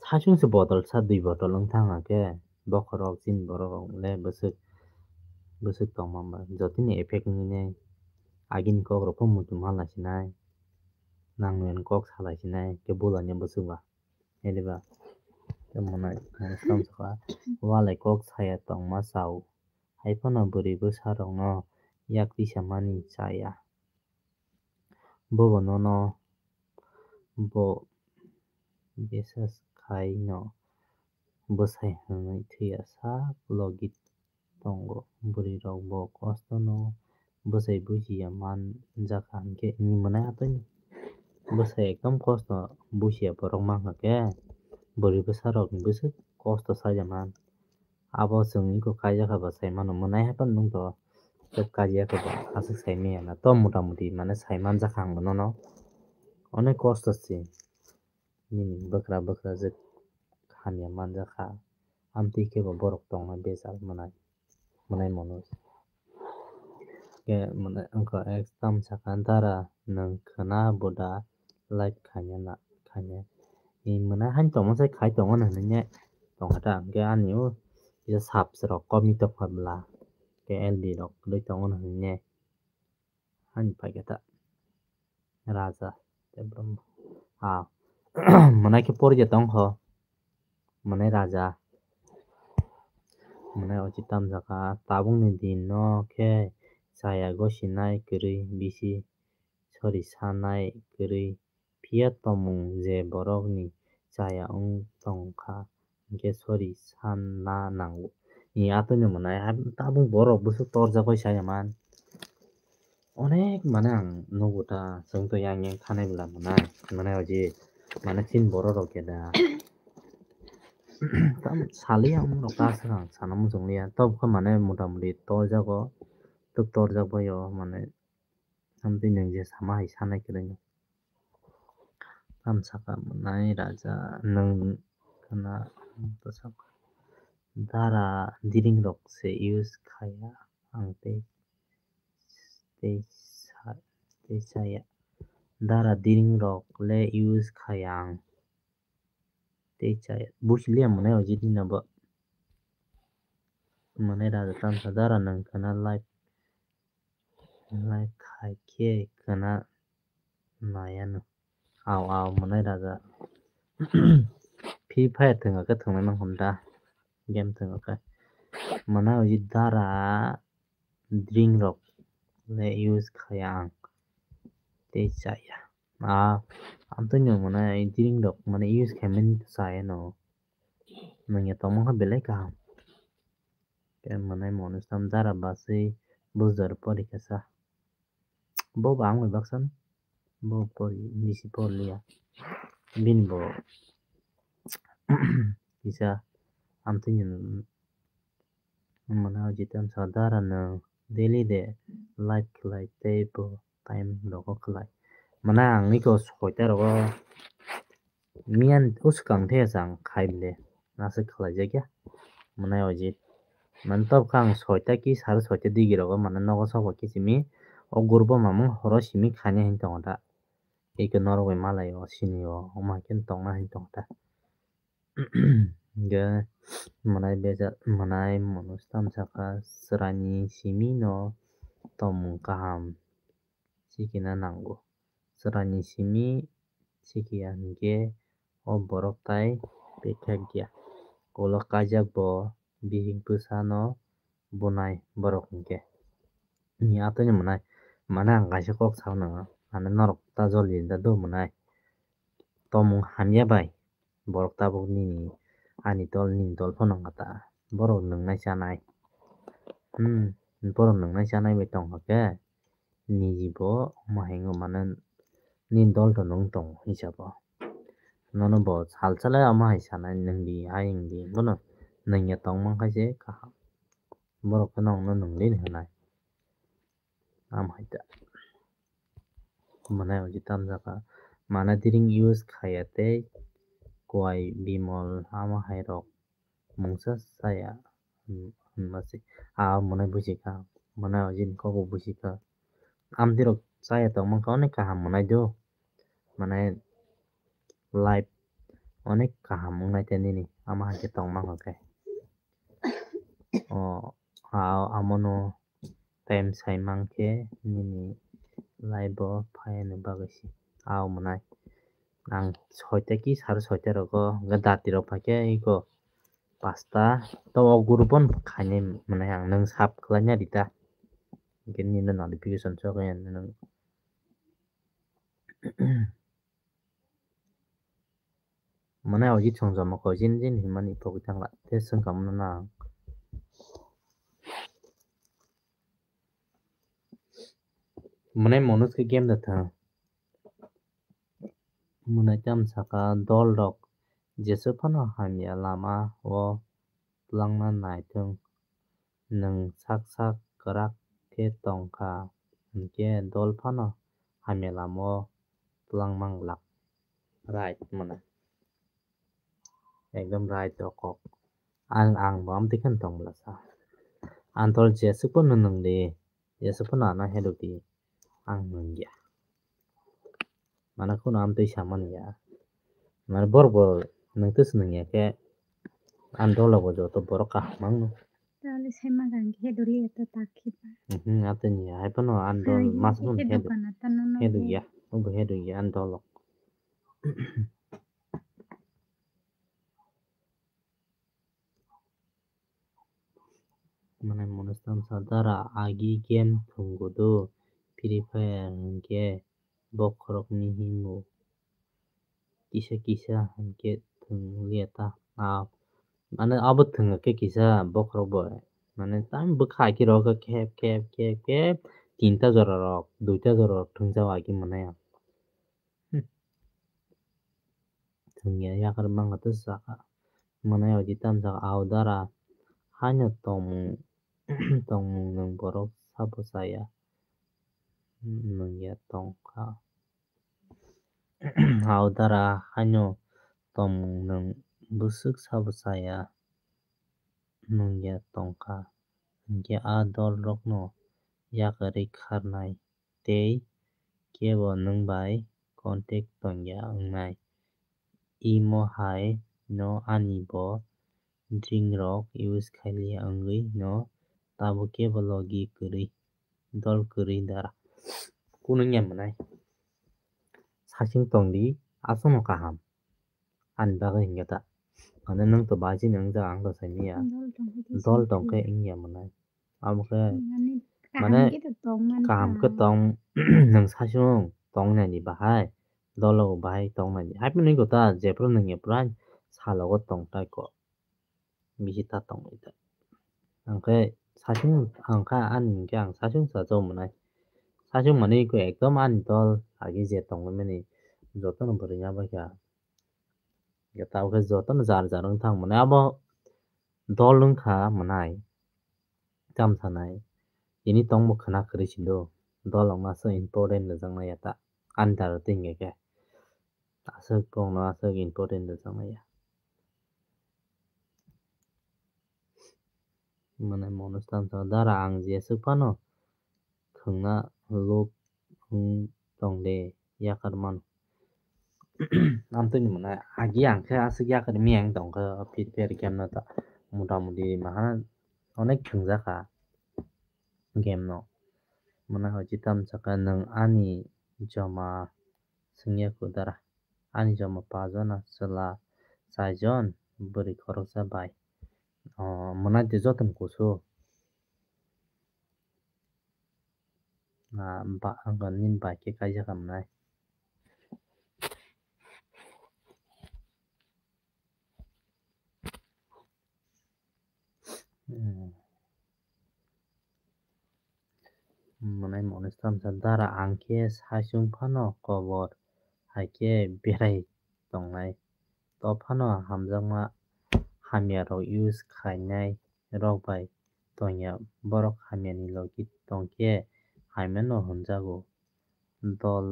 saichung se botol sa dui botol wng thang khe bokhorok chini borok rok le bwswk, bwswk tongma ba jotoni effect wngwi nai agini kok rok pho muitu ma lai sinai, nang nung kok sa lai sinai khe bula ni bwswk ba. Hede ba tei mwnai, mwnai swkang sakha, walai kok saya tongma chao. Hai phano bwrwi bwsa rokno yak tisa mani chaya. Bobo nono bo bisas khai no bwsai hwnwi thwiya sak logi tongo. Bwrwi rok bo kosto no bwsai bujiya man jakha hinkhe ni mwnai atwini bwsai ekdom kosto bujiya borok mankha khe bwrwi bwsa rok ni bwswk kosto saja man. Abo chwng iko kaijak kha ba sai mano, mwnai hai phano nwng to tei kaiya khe ba aswk sai manya na to mota moti mane sai manjak kha ang bono no onek kosto se nini bwkra bwkra je hamya manjak kha amtwi khe bo borok tongna bejal mwnai mwnai mano. Khe mwnai wngkha ek tam sakha dara nwng khwna buda like khaina na khaina. Ni mwnai haino tongma sai khai tongo no hinwi ne tongkha ta. Hwnkhe ani o kisa subs rok komi tongkha bwla. Khe L B rok kwlwi tongo no hinwi ne. Haino paikha ta. Raja. Tei brum. Ah. Mwnai khe porikhe tongkho. Mwnai raja. Mwnai ochi tamjakha. Tabukni din no khe chaya gosinai kwrwi bisi sori sanai kwrwi. Phiya tongmung je borokni chaya wng tongkha, hinkhe sori sanna nango. Ni atwino mwnai, tabuk borok bwswk torjagwi saya man. Onek mane ang nugo ta, chwng to yang yang thanai bwla mwnai, mwnai oji, mane chini borok rok khe da. Tam saliya, omo rok ta swkang sana muchung liya. Tok khe mane mota moti torjago, tok torjak bai o mane. Tamtwi nwng je sama hai sanai kwrwi no. Tam saka mwnai raja nwng khna bwswk dara diring rok se use khaya ang tei tei sa-, tei saya. Dara diring rok le use khaya ang tei chaya. Busi liya mwnai o jiti no bo. Mwnai raja tamsa dara nwng khna live, live khai khe khna naya no. Aw, aw, mwnai raja. Free Fire thwngkha khe thwngnai mankha da. Game thwngkha khe. Mwnai o jiti dara drink rok le use khaya ang tei chaya. A, amtwino mane drink rok mane use khaimani chaya no. Nwngya tongmani khe belai kaham. Khe mane mono sam dara baswi bujor pori khe sa. Bo bo ang bai baksa no. Bo pori bisi por liya. Bini bo kisa amtwino Mwnai o jiti tamsa dara nwng daily de live khlai tei bo time rogo khlai. Mwnai ang iko soita rogo miyan uskang the chang khai le aswk khlai jak ya. Mwnai o jit mane tok kha ang soita ki sare soita digi rogo mane nogo sabo kisimi o gurbo mamung horo simi khainai hin tongo da. Iko norok bai malai o sini o wngma khe tongna hin tongo da. Hingke mwnai bejak, mwnai mono tam saka chwraini simi no tongmung kaham sikina nango. Chwraini simi sikiya hingke o borok tai pekhak ya. Ulo kaijak bo bihik bwsa no bunai borok hingke. Ni atwini mwnai, mane ang kaisa kok sakno, mane norok ta joli da do mwnai. Tomung hamya bai, borok tabuk nini, ani dol, nini dol phano wngkha ta. Borok nwngnai chanai. Hmm, borok nwngnai chanai bai tongkha khe, niji bo omo hai wngwi mano, nini dol to nwng tongo hisabo. Nono bo sal salai omo hai sanai, nwngdi, hai wngdi, bono nwngya tongmani khe se kaham. Borok khe nokno nwngdi hinwi hwnai. Am hai ta. Mwnai o je tamjaka. Mana diring use khaya tei kuai bimol ama hai rok mungsa saya, hmm, hwnma se. A mwnai buji kha. Mwnai o jini kok bo buji kha. Amtwi rok chaya tongmani khe onek kaham mwnai do. Mane life onek kaham wngnai te nini. Ama hai khe tongmani khe. O, a, amono time sai mankhe nini life o phaiani bagwi se. A mwnai ang soita ki sare soita rogo hwnkhe dati rok phaikhe iko pasta to o group o khainai mwnai ang nwng sap khlaina rita hwnkhe nini notification sokya nwng. Mane o jit song joma ko jin jin himani pogwi thangla te swngkha mano na. Mane monus ke game da thang. Mane tam saka dol rok jesu phano hamya lama o twlangna naithung. Nwng sak sak kwrak khe tong kha, hinkhe dol phano hamya lama o twlang mang glak. Right mwnai. Ekdom right o kok. Ang, ang bo amtwi khe tong bwlasa. Ang tol jeswk phano nwng di, jeswk phano ano helok di. Ang nwng ya. Mane kheno amtwi samani ya. Mane borok bo nwng twi se nwng ya khe, ang dolo bo joto borok kaham ang no. Tale sai ma gang khe doli eto takhi ba. Mhm, atwi ni ya. Hai phano ang dol mas phano hedu. Hedu ya. Obo hedu ya ang dolo. Mane mono tamsa dara agi game thwngwi do Free Fire hinkhe bokhorokni himo kisa kisa hinkhe thwng liya ta. A mane abo thwngkhe kisa bokhorok bo mane tam bwkha aki rok khep khep khep khep tinta jora rok duita jora rok thwngjak agi mane. Thwngya yakarwi mangkha tei saka. Mwnai oji tamsa audara haino tongmung tongmung nwng borok sabo chaya nungya tongkha. Audara haino tongmung nwng bwswk sabo chaya nungya tongkha. Hinkhe a dolrokno yakarwi kharnai tei kebo nwng bai contact tongya wngnai. Imo hai no ani bo drink rok use khailiya wngwi no tabuk kebo logi kwrwi dol kwrwi dara. Kunu wngya mwnai. Sasing tongdi aswkno kaham. Ani bagwi hinkhe ta. Mane nwng to bai chini wngjak ang to saimanya. Dol tongkhe wngya mwnai. Abo khe mane kaham khe tong nwng sasung tong nai di bahai. Dolo bahai tong nai di. Hai phano wngkha ta jephru nwng ephru salogo tong tai kok. Bisi ta tong nai ta. Ang khe sasung ang kha ani hinkhe ang sasung sa chong mwnai. Sasung mani khe ekdom ani dol agi je tongmani jotono bwrwi ya bai kha. Tabuk khe jotono jar jar wng thang mwnai abo dol wng kha mwnai. Tam sanai tini tongbo khwna kwrwi sindo dol wngma aswk important rwjaknai ya ta ani dara tei hinkhe khe aswk bongno aswk important rwjaknai ya. Mane Manoj tamsa dara ang jeswk phano khwngna lob wng tong de yakar mano. Amtwini mwnai agi ang khe aswk yakar miyang tong khe o Free Fire game no ta mota moti mahana onek khwngjak kha game no. Mwnai oji tamsa khe nwng ani joma swngya kudara. Ani joma pajona chwla chaijon bwrwi khoroksa bai. O mwnai de jotono kusu. Ah, ba ang nini bai khe kaijak kha mwnai. Hmm. Mwnai Manoj tamsa dara ang khe saichung phano kobor hai khe berai tongnai. To phano hamjakma hamya rok use khainai rok bai tongya borok hamya ni logi tongkhe hamya no hwnjago. Dol,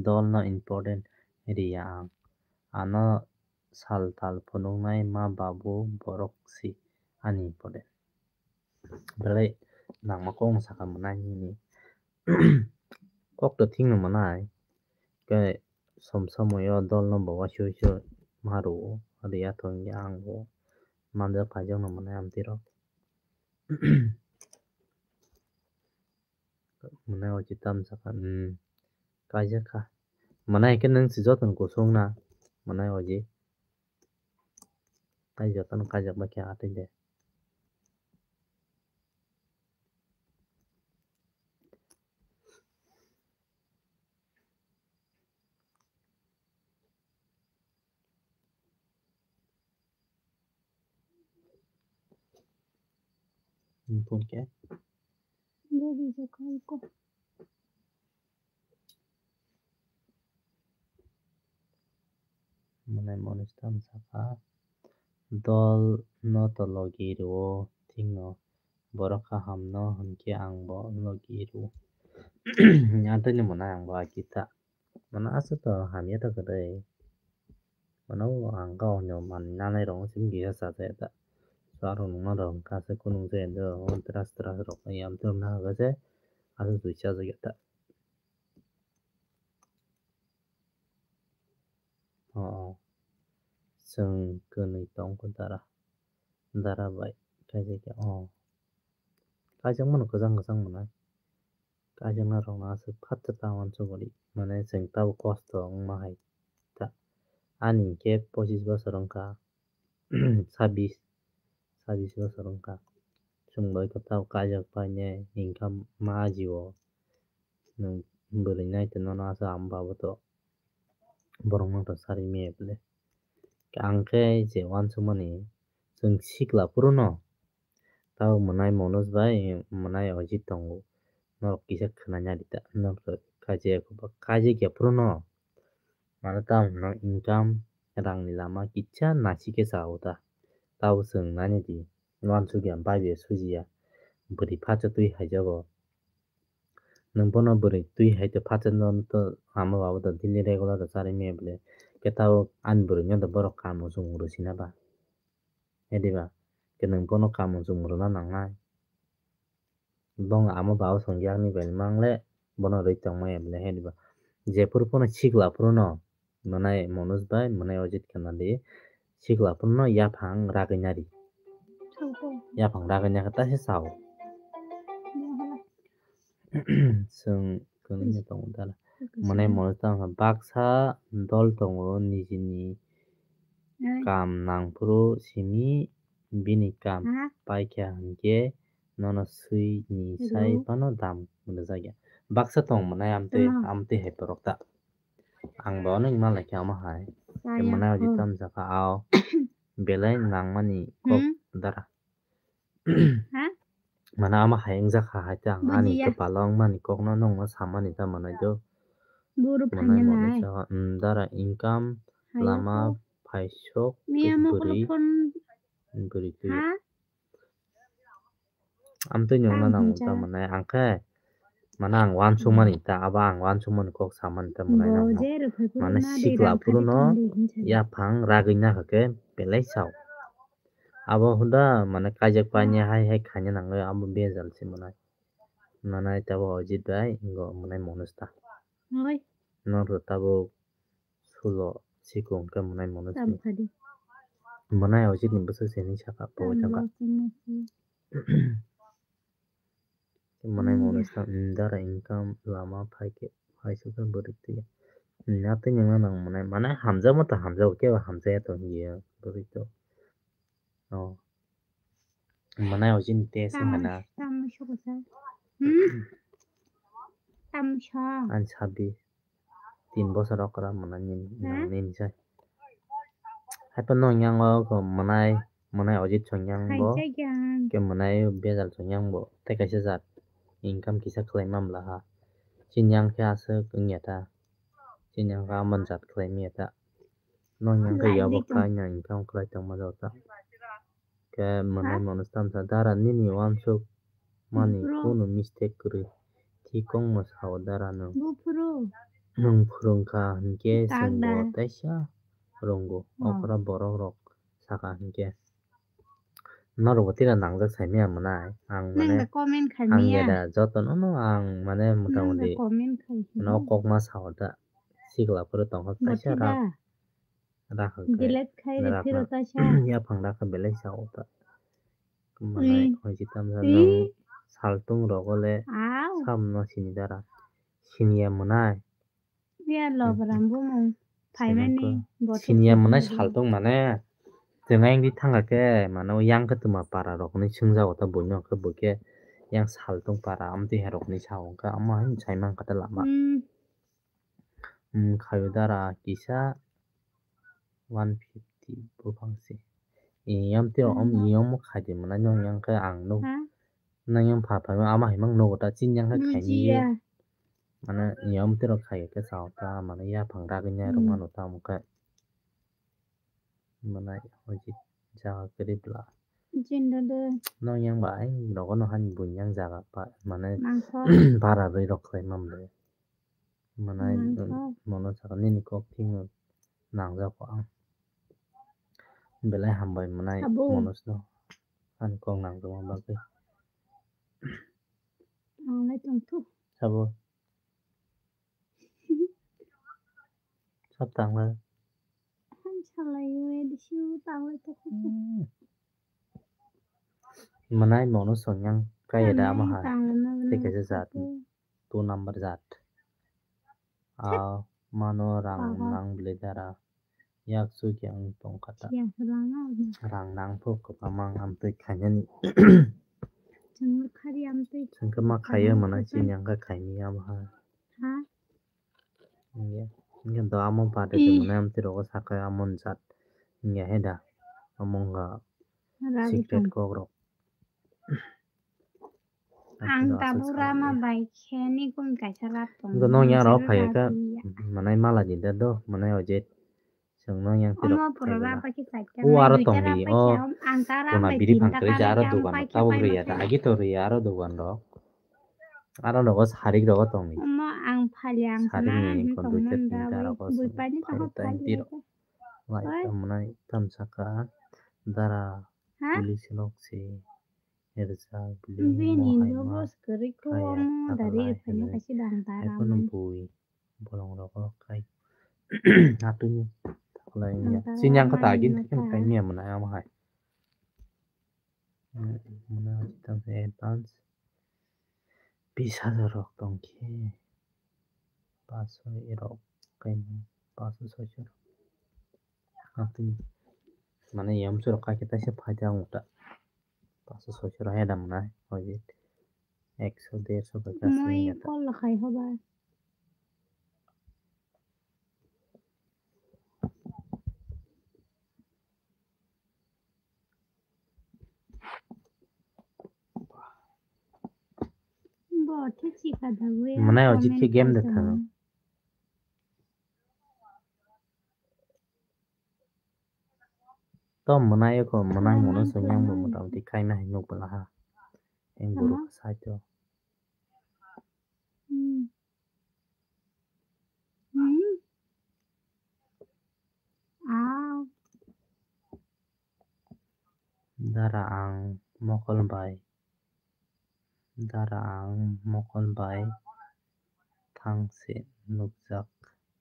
dol no important riya ang. Ano sal tal phunuknai ma babu borok si ani important. Belai nangma kok no sakha mwnai nini. Kok to thik no mwnai. Khe som somoyo dol no bo uaisuk uaisuk ma rwo. Adi ya thong ya ang bo manjak phaijak no mwnai amtwi rok. Mwnai oji tamsa kha, hmm, kaijak kha. Mwnai khe nwng si jotono kusung na, mwnai oji. Kaijak kha, kaijak bai khe atwi de. Phone khe? Mwnai Manoj tamsa kha, dol no to logi rwo, thik no borok kaham no hwnkhe ang bo logi rwo. Atwini mwnai ang bo akita. Mano aswk to hamya ta kwrwi. Mano ang kok no manwi nanai rok simi kisa chajak ya ta. So aro nungna rok hwnkha se kunung se do tras tras rok yam twrwng na hwnkha se aswk twi chajak ya ta. O, o. Chwng kwnwi tong kho dara. Dara bai kaijak ya o. Kaijak mano kwchang kwchang mwnai. Kaijakna rokno aswk phatsa ta uansukgo di. Mane chwng tabuk kosto wngma hai ta. Ani hinkhe pochis bosor wngkha. Sabis, sabis bosor wngkha. Chwng bai khe tabuk kaijak painai hinkha ma ajio. Nwng bwrwi nai tongno aswk ang baboto borokno to sari maya bwle. Ang khe je uansukmani chwng sikla phuru no Tabuk mwnai Manoj bai mwnai Ajit tongo. Norok kisa khwnanya di ta, norok kaijak ya phuru no. Mano tamo no income rangni lama kisa naisik khe cha-o ta. Tabo chwng naina di, uansukya, baibai sujiya, bwrwi phatsa twi haijago. Nwng bono bwrwi twi hai twi phatsa no to ama baba to daily regular rw charwi manya bwle. Khe tabo ani bwrwi no to borok kaam rw chumung rw sina ba. He diba? Khe nwng bono kaam rw chumung rwna nangnai. Bong ama baba song yakni bai mang le bono rwi tong maya bwle he diba? Jephuru phano sikla phuru no mwnai Manoj bai mwnai Ojit khna di. Sikla phuru no yaphang ragwi nari. Yaphang ragwi nakhe ta se sao. Chwng kwrwngya tongo dala. Mwnai Manoj tamo baksa dol tongo nijini kaam nangphuru simi bini kaam paikha hinkhe nono swi ni sai phano dam rwjakya. Baksa tong mwnai amtwi amtwi hai borok ta. Ang bo ono wngma lai khe omo hai. Mwnai Ojit tamo jakha ao belai nangmani kok dara. Mane ama hai wngjakha hai tei ang ani kwpalo wngmani kokno nwngno samani ta mwnai do. Mwnai mwnai sa, mm, dara income lama phaisok bwrwi bwrwi twi. Amtwi nwngno nango ta mwnai ang khe. Mane ang uansukmani ta, abo ang uansukmani kok samani ta mwnai nangno. Mane sikla phuru no yaphang ragwi nakha khe belai sao. Abo huda mane kaijak paini hai hai khaina nangwi abo bejal se mwnai. Mwnai tabo Ojit bai wngkha mwnai Manoj ta. Norok tabuk sulo sikung khe mwnai Manoj ni. Mwnai Ojit ni bwswk se hinwi sakha pogwi thangkha. Mwnai Manoj ta, mm, dara income lama phaikhe phaisukha bwrwi twi. Mm, atwi nwngno nang mwnai mane hamjakma ta hamjago kebo hamjakya to hinwi bwrwi to. Oh. Mwnai Ojit ni test wngkha na. Tamo sokha sa. Hmm? Tamo sa. Ani sabbi. Tin bosor okra mwnai nini, nini sai. Haiphano yang o ko mwnai, mwnai Ojit song yang bo. Ke mwnai bejal song yang bo. Tei kaisa jat income kisa khlai mamla ha. Chini yang khe aswk wngya ta. Chini yang khe amon jat khlai manya ta. Nong yang khe yabo khlai na income khlai tongma jao ta. Khe mwnai Manoj tamsa dara nini uansuk mani kunu mistake kwrwi. Thik kongma sao dara nwng. Nwng phwrwngkha hinkhe chwngbo teisa rwngo. Okra borok rok sakha hinkhe. Norokbo tira nangjak saimanya mwnai. Ang mane ang yada jotono no ang mane motamoti no kokma sao da. Sikla phuru tongkha kaisa rak. Rakha khe delete khai rw phiro ta sa. Yaphang rakha belai sa o ta. Mane hoji tamsa nwng saltung rogo le sam no sini dara. Siniya mwnai. Siniya mwnai saltung mane. Chwng ayang di thangkha khe mane o yang khe twma para rok hinwi swngjago ta buino khe bo khe yang saltung para amtwi hai rok hinwi sa o khe amo hai sai mankha ta lama. Khayo dara kisa one fifty buphang se. Iyam tei om iyam khai di mwnai nong yang khe ang nuk. Nang yang pha pha ama hai mang nugo ta chini yang khe khai ni. Mane iyam tei rok khai khe sao ta mane yaphang ragwi nai rok mano ta mokhe. Mwnai hoji jaga kwrwi bwla. Nong yang ba ai nogo no hani buini yang jaga pa mane para rwi rok khlai mamle. Mwnai mono saka nini kok thik no nangjak ang. Belai hambai mwnai mono sno ani kok nangjakma bagwi. Sabo. Sab tangla. Mwnai mono song yang kaya da ama hai. Tei kaisa jat. Two number jat. Ah, mano rang nang bwle dara. Yak suk yang tong kha ta. Rang nang pho kwbangma amtwi khainani. Chwng khe ma khaio mwnai chini yang khe khaini abo ha. Hingke, hingke do amo bade tongmani amtwi rogo sakha amo jat. Hingya he da. Amo wngkha secret kok rok. Ang tabuk rama bai khe ni kun kaisa rat tongo. Hingke nong yang rok phai khe manai mala jinda do, manai oje Chwng no yang tiro. Omo pura rap bai khe chaikha. O aro tong di, o pura biri phang kwrwi ja aro dogan rok tabuk rwya da, agi to rwya aro dogan rok. Aro nogo sarik rogo tong di. Omo ang phali ang sana ang tongmani da wi bui pani tongkha phali. Lai tongmani tam saka dara police nok se. Rijak bini bini mohai ma boss kwrwi khe kaya omo dari tatalai phano hinwi kaisa dang dara haikhe mani. Bui bolong rogo kai atwini taklai ya. Dang dara chini ang khe mani tagi mata. Thik kai miya mwnai amo hai. Mwnai tang advance bis hajar rok tong khe. Paso erok kaino paso soiso rok. Atwini mane yamsuk rok kha khe taisa phaida ang ta. Paso soiso rok haida mwnai hoje ekso derso bai kasini yata. Moi call lakhai hoba. Bo khe chikha da wi. Mwnai o jit khe comment game de kaisa thang. Tom mwnai o ko mwnang mwnai mwnang song yang bo mwnang motamoti kaina hai nuk bwla ha. Eng tamo? Borok sai to. Hmm. Hmm. Ah. Dara ang mokol bai. Dara ang mokol bai thang se nukjak.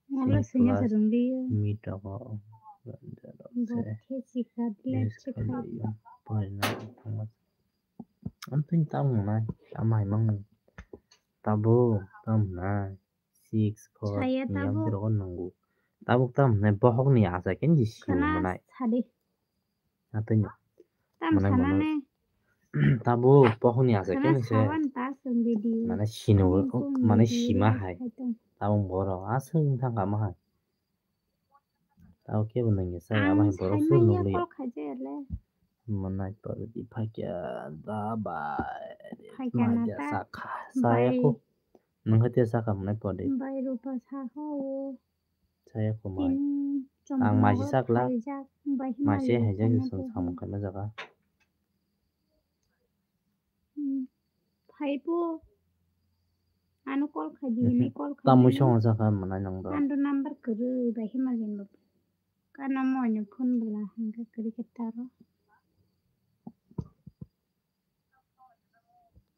Wala sing singkla se rwng di. Meet rogo ganjaro bo se khe chikha, black miss chikha. Khali porina thangma. Amtwini tamo nai, tamo hai mang. Tabuk tamo nai. Six, four, saya ni tabuk. Yang rogo nungo. Tabuk tamo nai bohok ni asa khe ni si khna manai. Sadi. Atwino. Tam manai sana mono ne. Tabuk bohok ni asa khe khna ni se. Sawan ta song video. Mane sino, ani kung mane video sima hai. Hai tong. Tabuk borok aswng thangkha ma hai. Tao kebo nangya saya ang abo hai borok sai suru manya nukliya. Call khaijaya le. Manai parodi phaikya da bai. Phaikya na manya ta sakha. Bai. Saya ko. Nangkha tiya sakha manai parodi. Bai rupa sakha o. Saya ko mai. Tin chombo ang maisi sakla. Khaijak. Bai maisi himali haijak khaina song to. Samung khaima jaga. Hmm. Phai po. Ano call khai di, mhm, hinwi call khai. Tamwi di. Songo sakha manai nang do. Ano number kwrwi bai hima jin bo. Kana mo ani phone bwla hangkha kwrwi khe taro.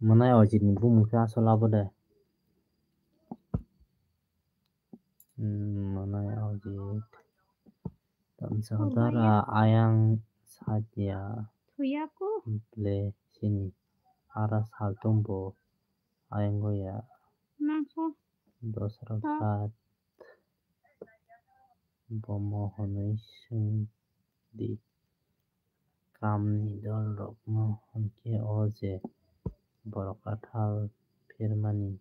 Manai o jini bumung khe asol abo de. Hmm, manai o jit. Tamsa dara ayang satya. Thuya ko. Ble sini. Ara saltum bo ayang goya. Nangso. Dosra sat. Bomo hwnwi swng di. Kamni dolrokno hwn khe o je borok athal phermani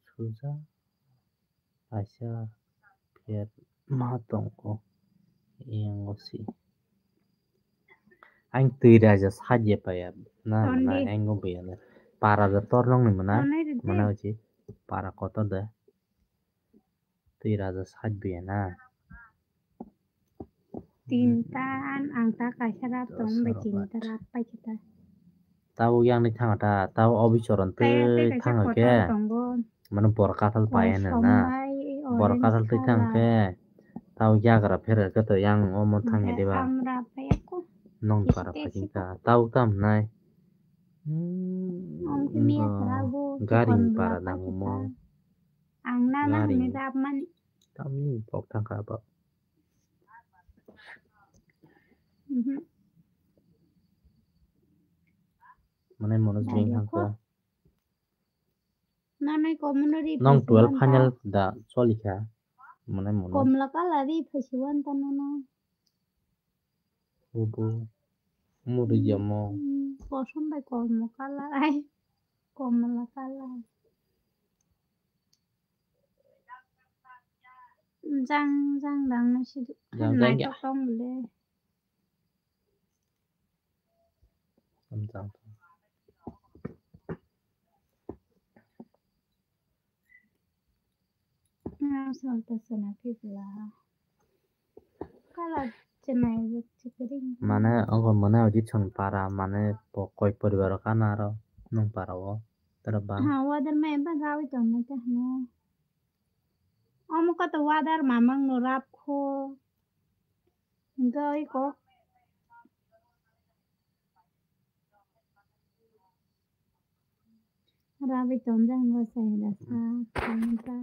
suja kaisa pherma tongo, yango si. Ang twi raja sajya paya na, na, ang bo ya na. Para da tornok ni mana, mana uchi para kotor da. Twi raja sat biya na. Tinta an ang ta kaisa rap tong bai tinta rap pai kita. Tabo yang ni thang ta, tabo obi choron twi thang ke. Mane bor kathal pai na na. Bor kathal twi thang ke. Tabo yagra pher ke to yang omo thang ya diba. Nong para pachinta. Tabo tam nai. Gari para nang mo. Ang nana hwnwi rap mani. Tamni bok thangkha abo. Mhm. Mane mono jeng thangkha. Nanai komono ri. Nong twelve final da cholikha. Mane mono. Komla kala ri phasiwan ta nono. Bubu. Muri jamo. Kosom bai kormo kala ai. Komla kala. Jang jang dang na sidu. Jang jang ya. Tong le. Nang salta sana pibla. Chala chenai rok chikring. Mane ogo mane oji chwng para mane po-, koi poribar o kana aro nwng para o tara ba. Ha, water mai ba gawi tong na ta hano. Omo kota water mamang no rap kho. Gawi kok. Rabi tonjak wngkha sai rasa, tongmani ta.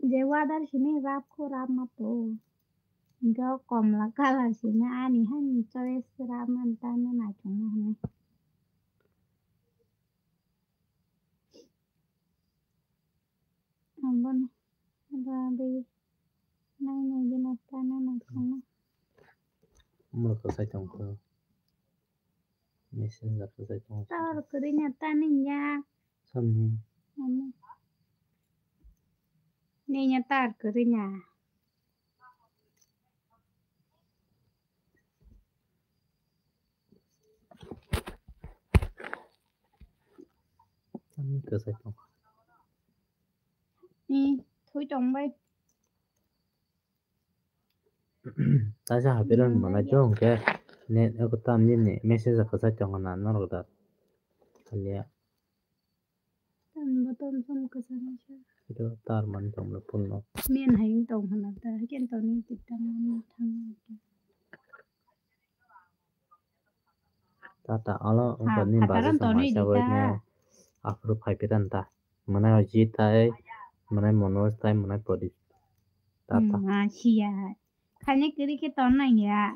Je water simi rap kho rap ma to. Hingke o komla colour simi ani hani choice rap mani ta no naithok ma hinwi. Abono rabi nai nai gina ta no naithok ma. Omo kwchai tongkho. Messenger kwchai tongo. Tar kwrwini tani ya. Samni. Ani. Ni ya tar kwrwini. Ani kwchai tongo. Ni thui tong bai. Taisa hapirok manai to hwnkhe net eko tamni ni message kwchai tongo na norok da. Haliya. Tambo tom som kwchangsa. Ito tar man tong le phone no. Men hai tong hana ta, ken to ni tikang man thang. Tata alo wngkha ni phataro baji toni songma sawi rita. Aphuru phai phi tani ta. Mwnai o Jit tai, mwnai Manoj tai, mwnai Pradip. Tata. Hmm, ah, siya. Khaini kwrwi khe ton nang ya.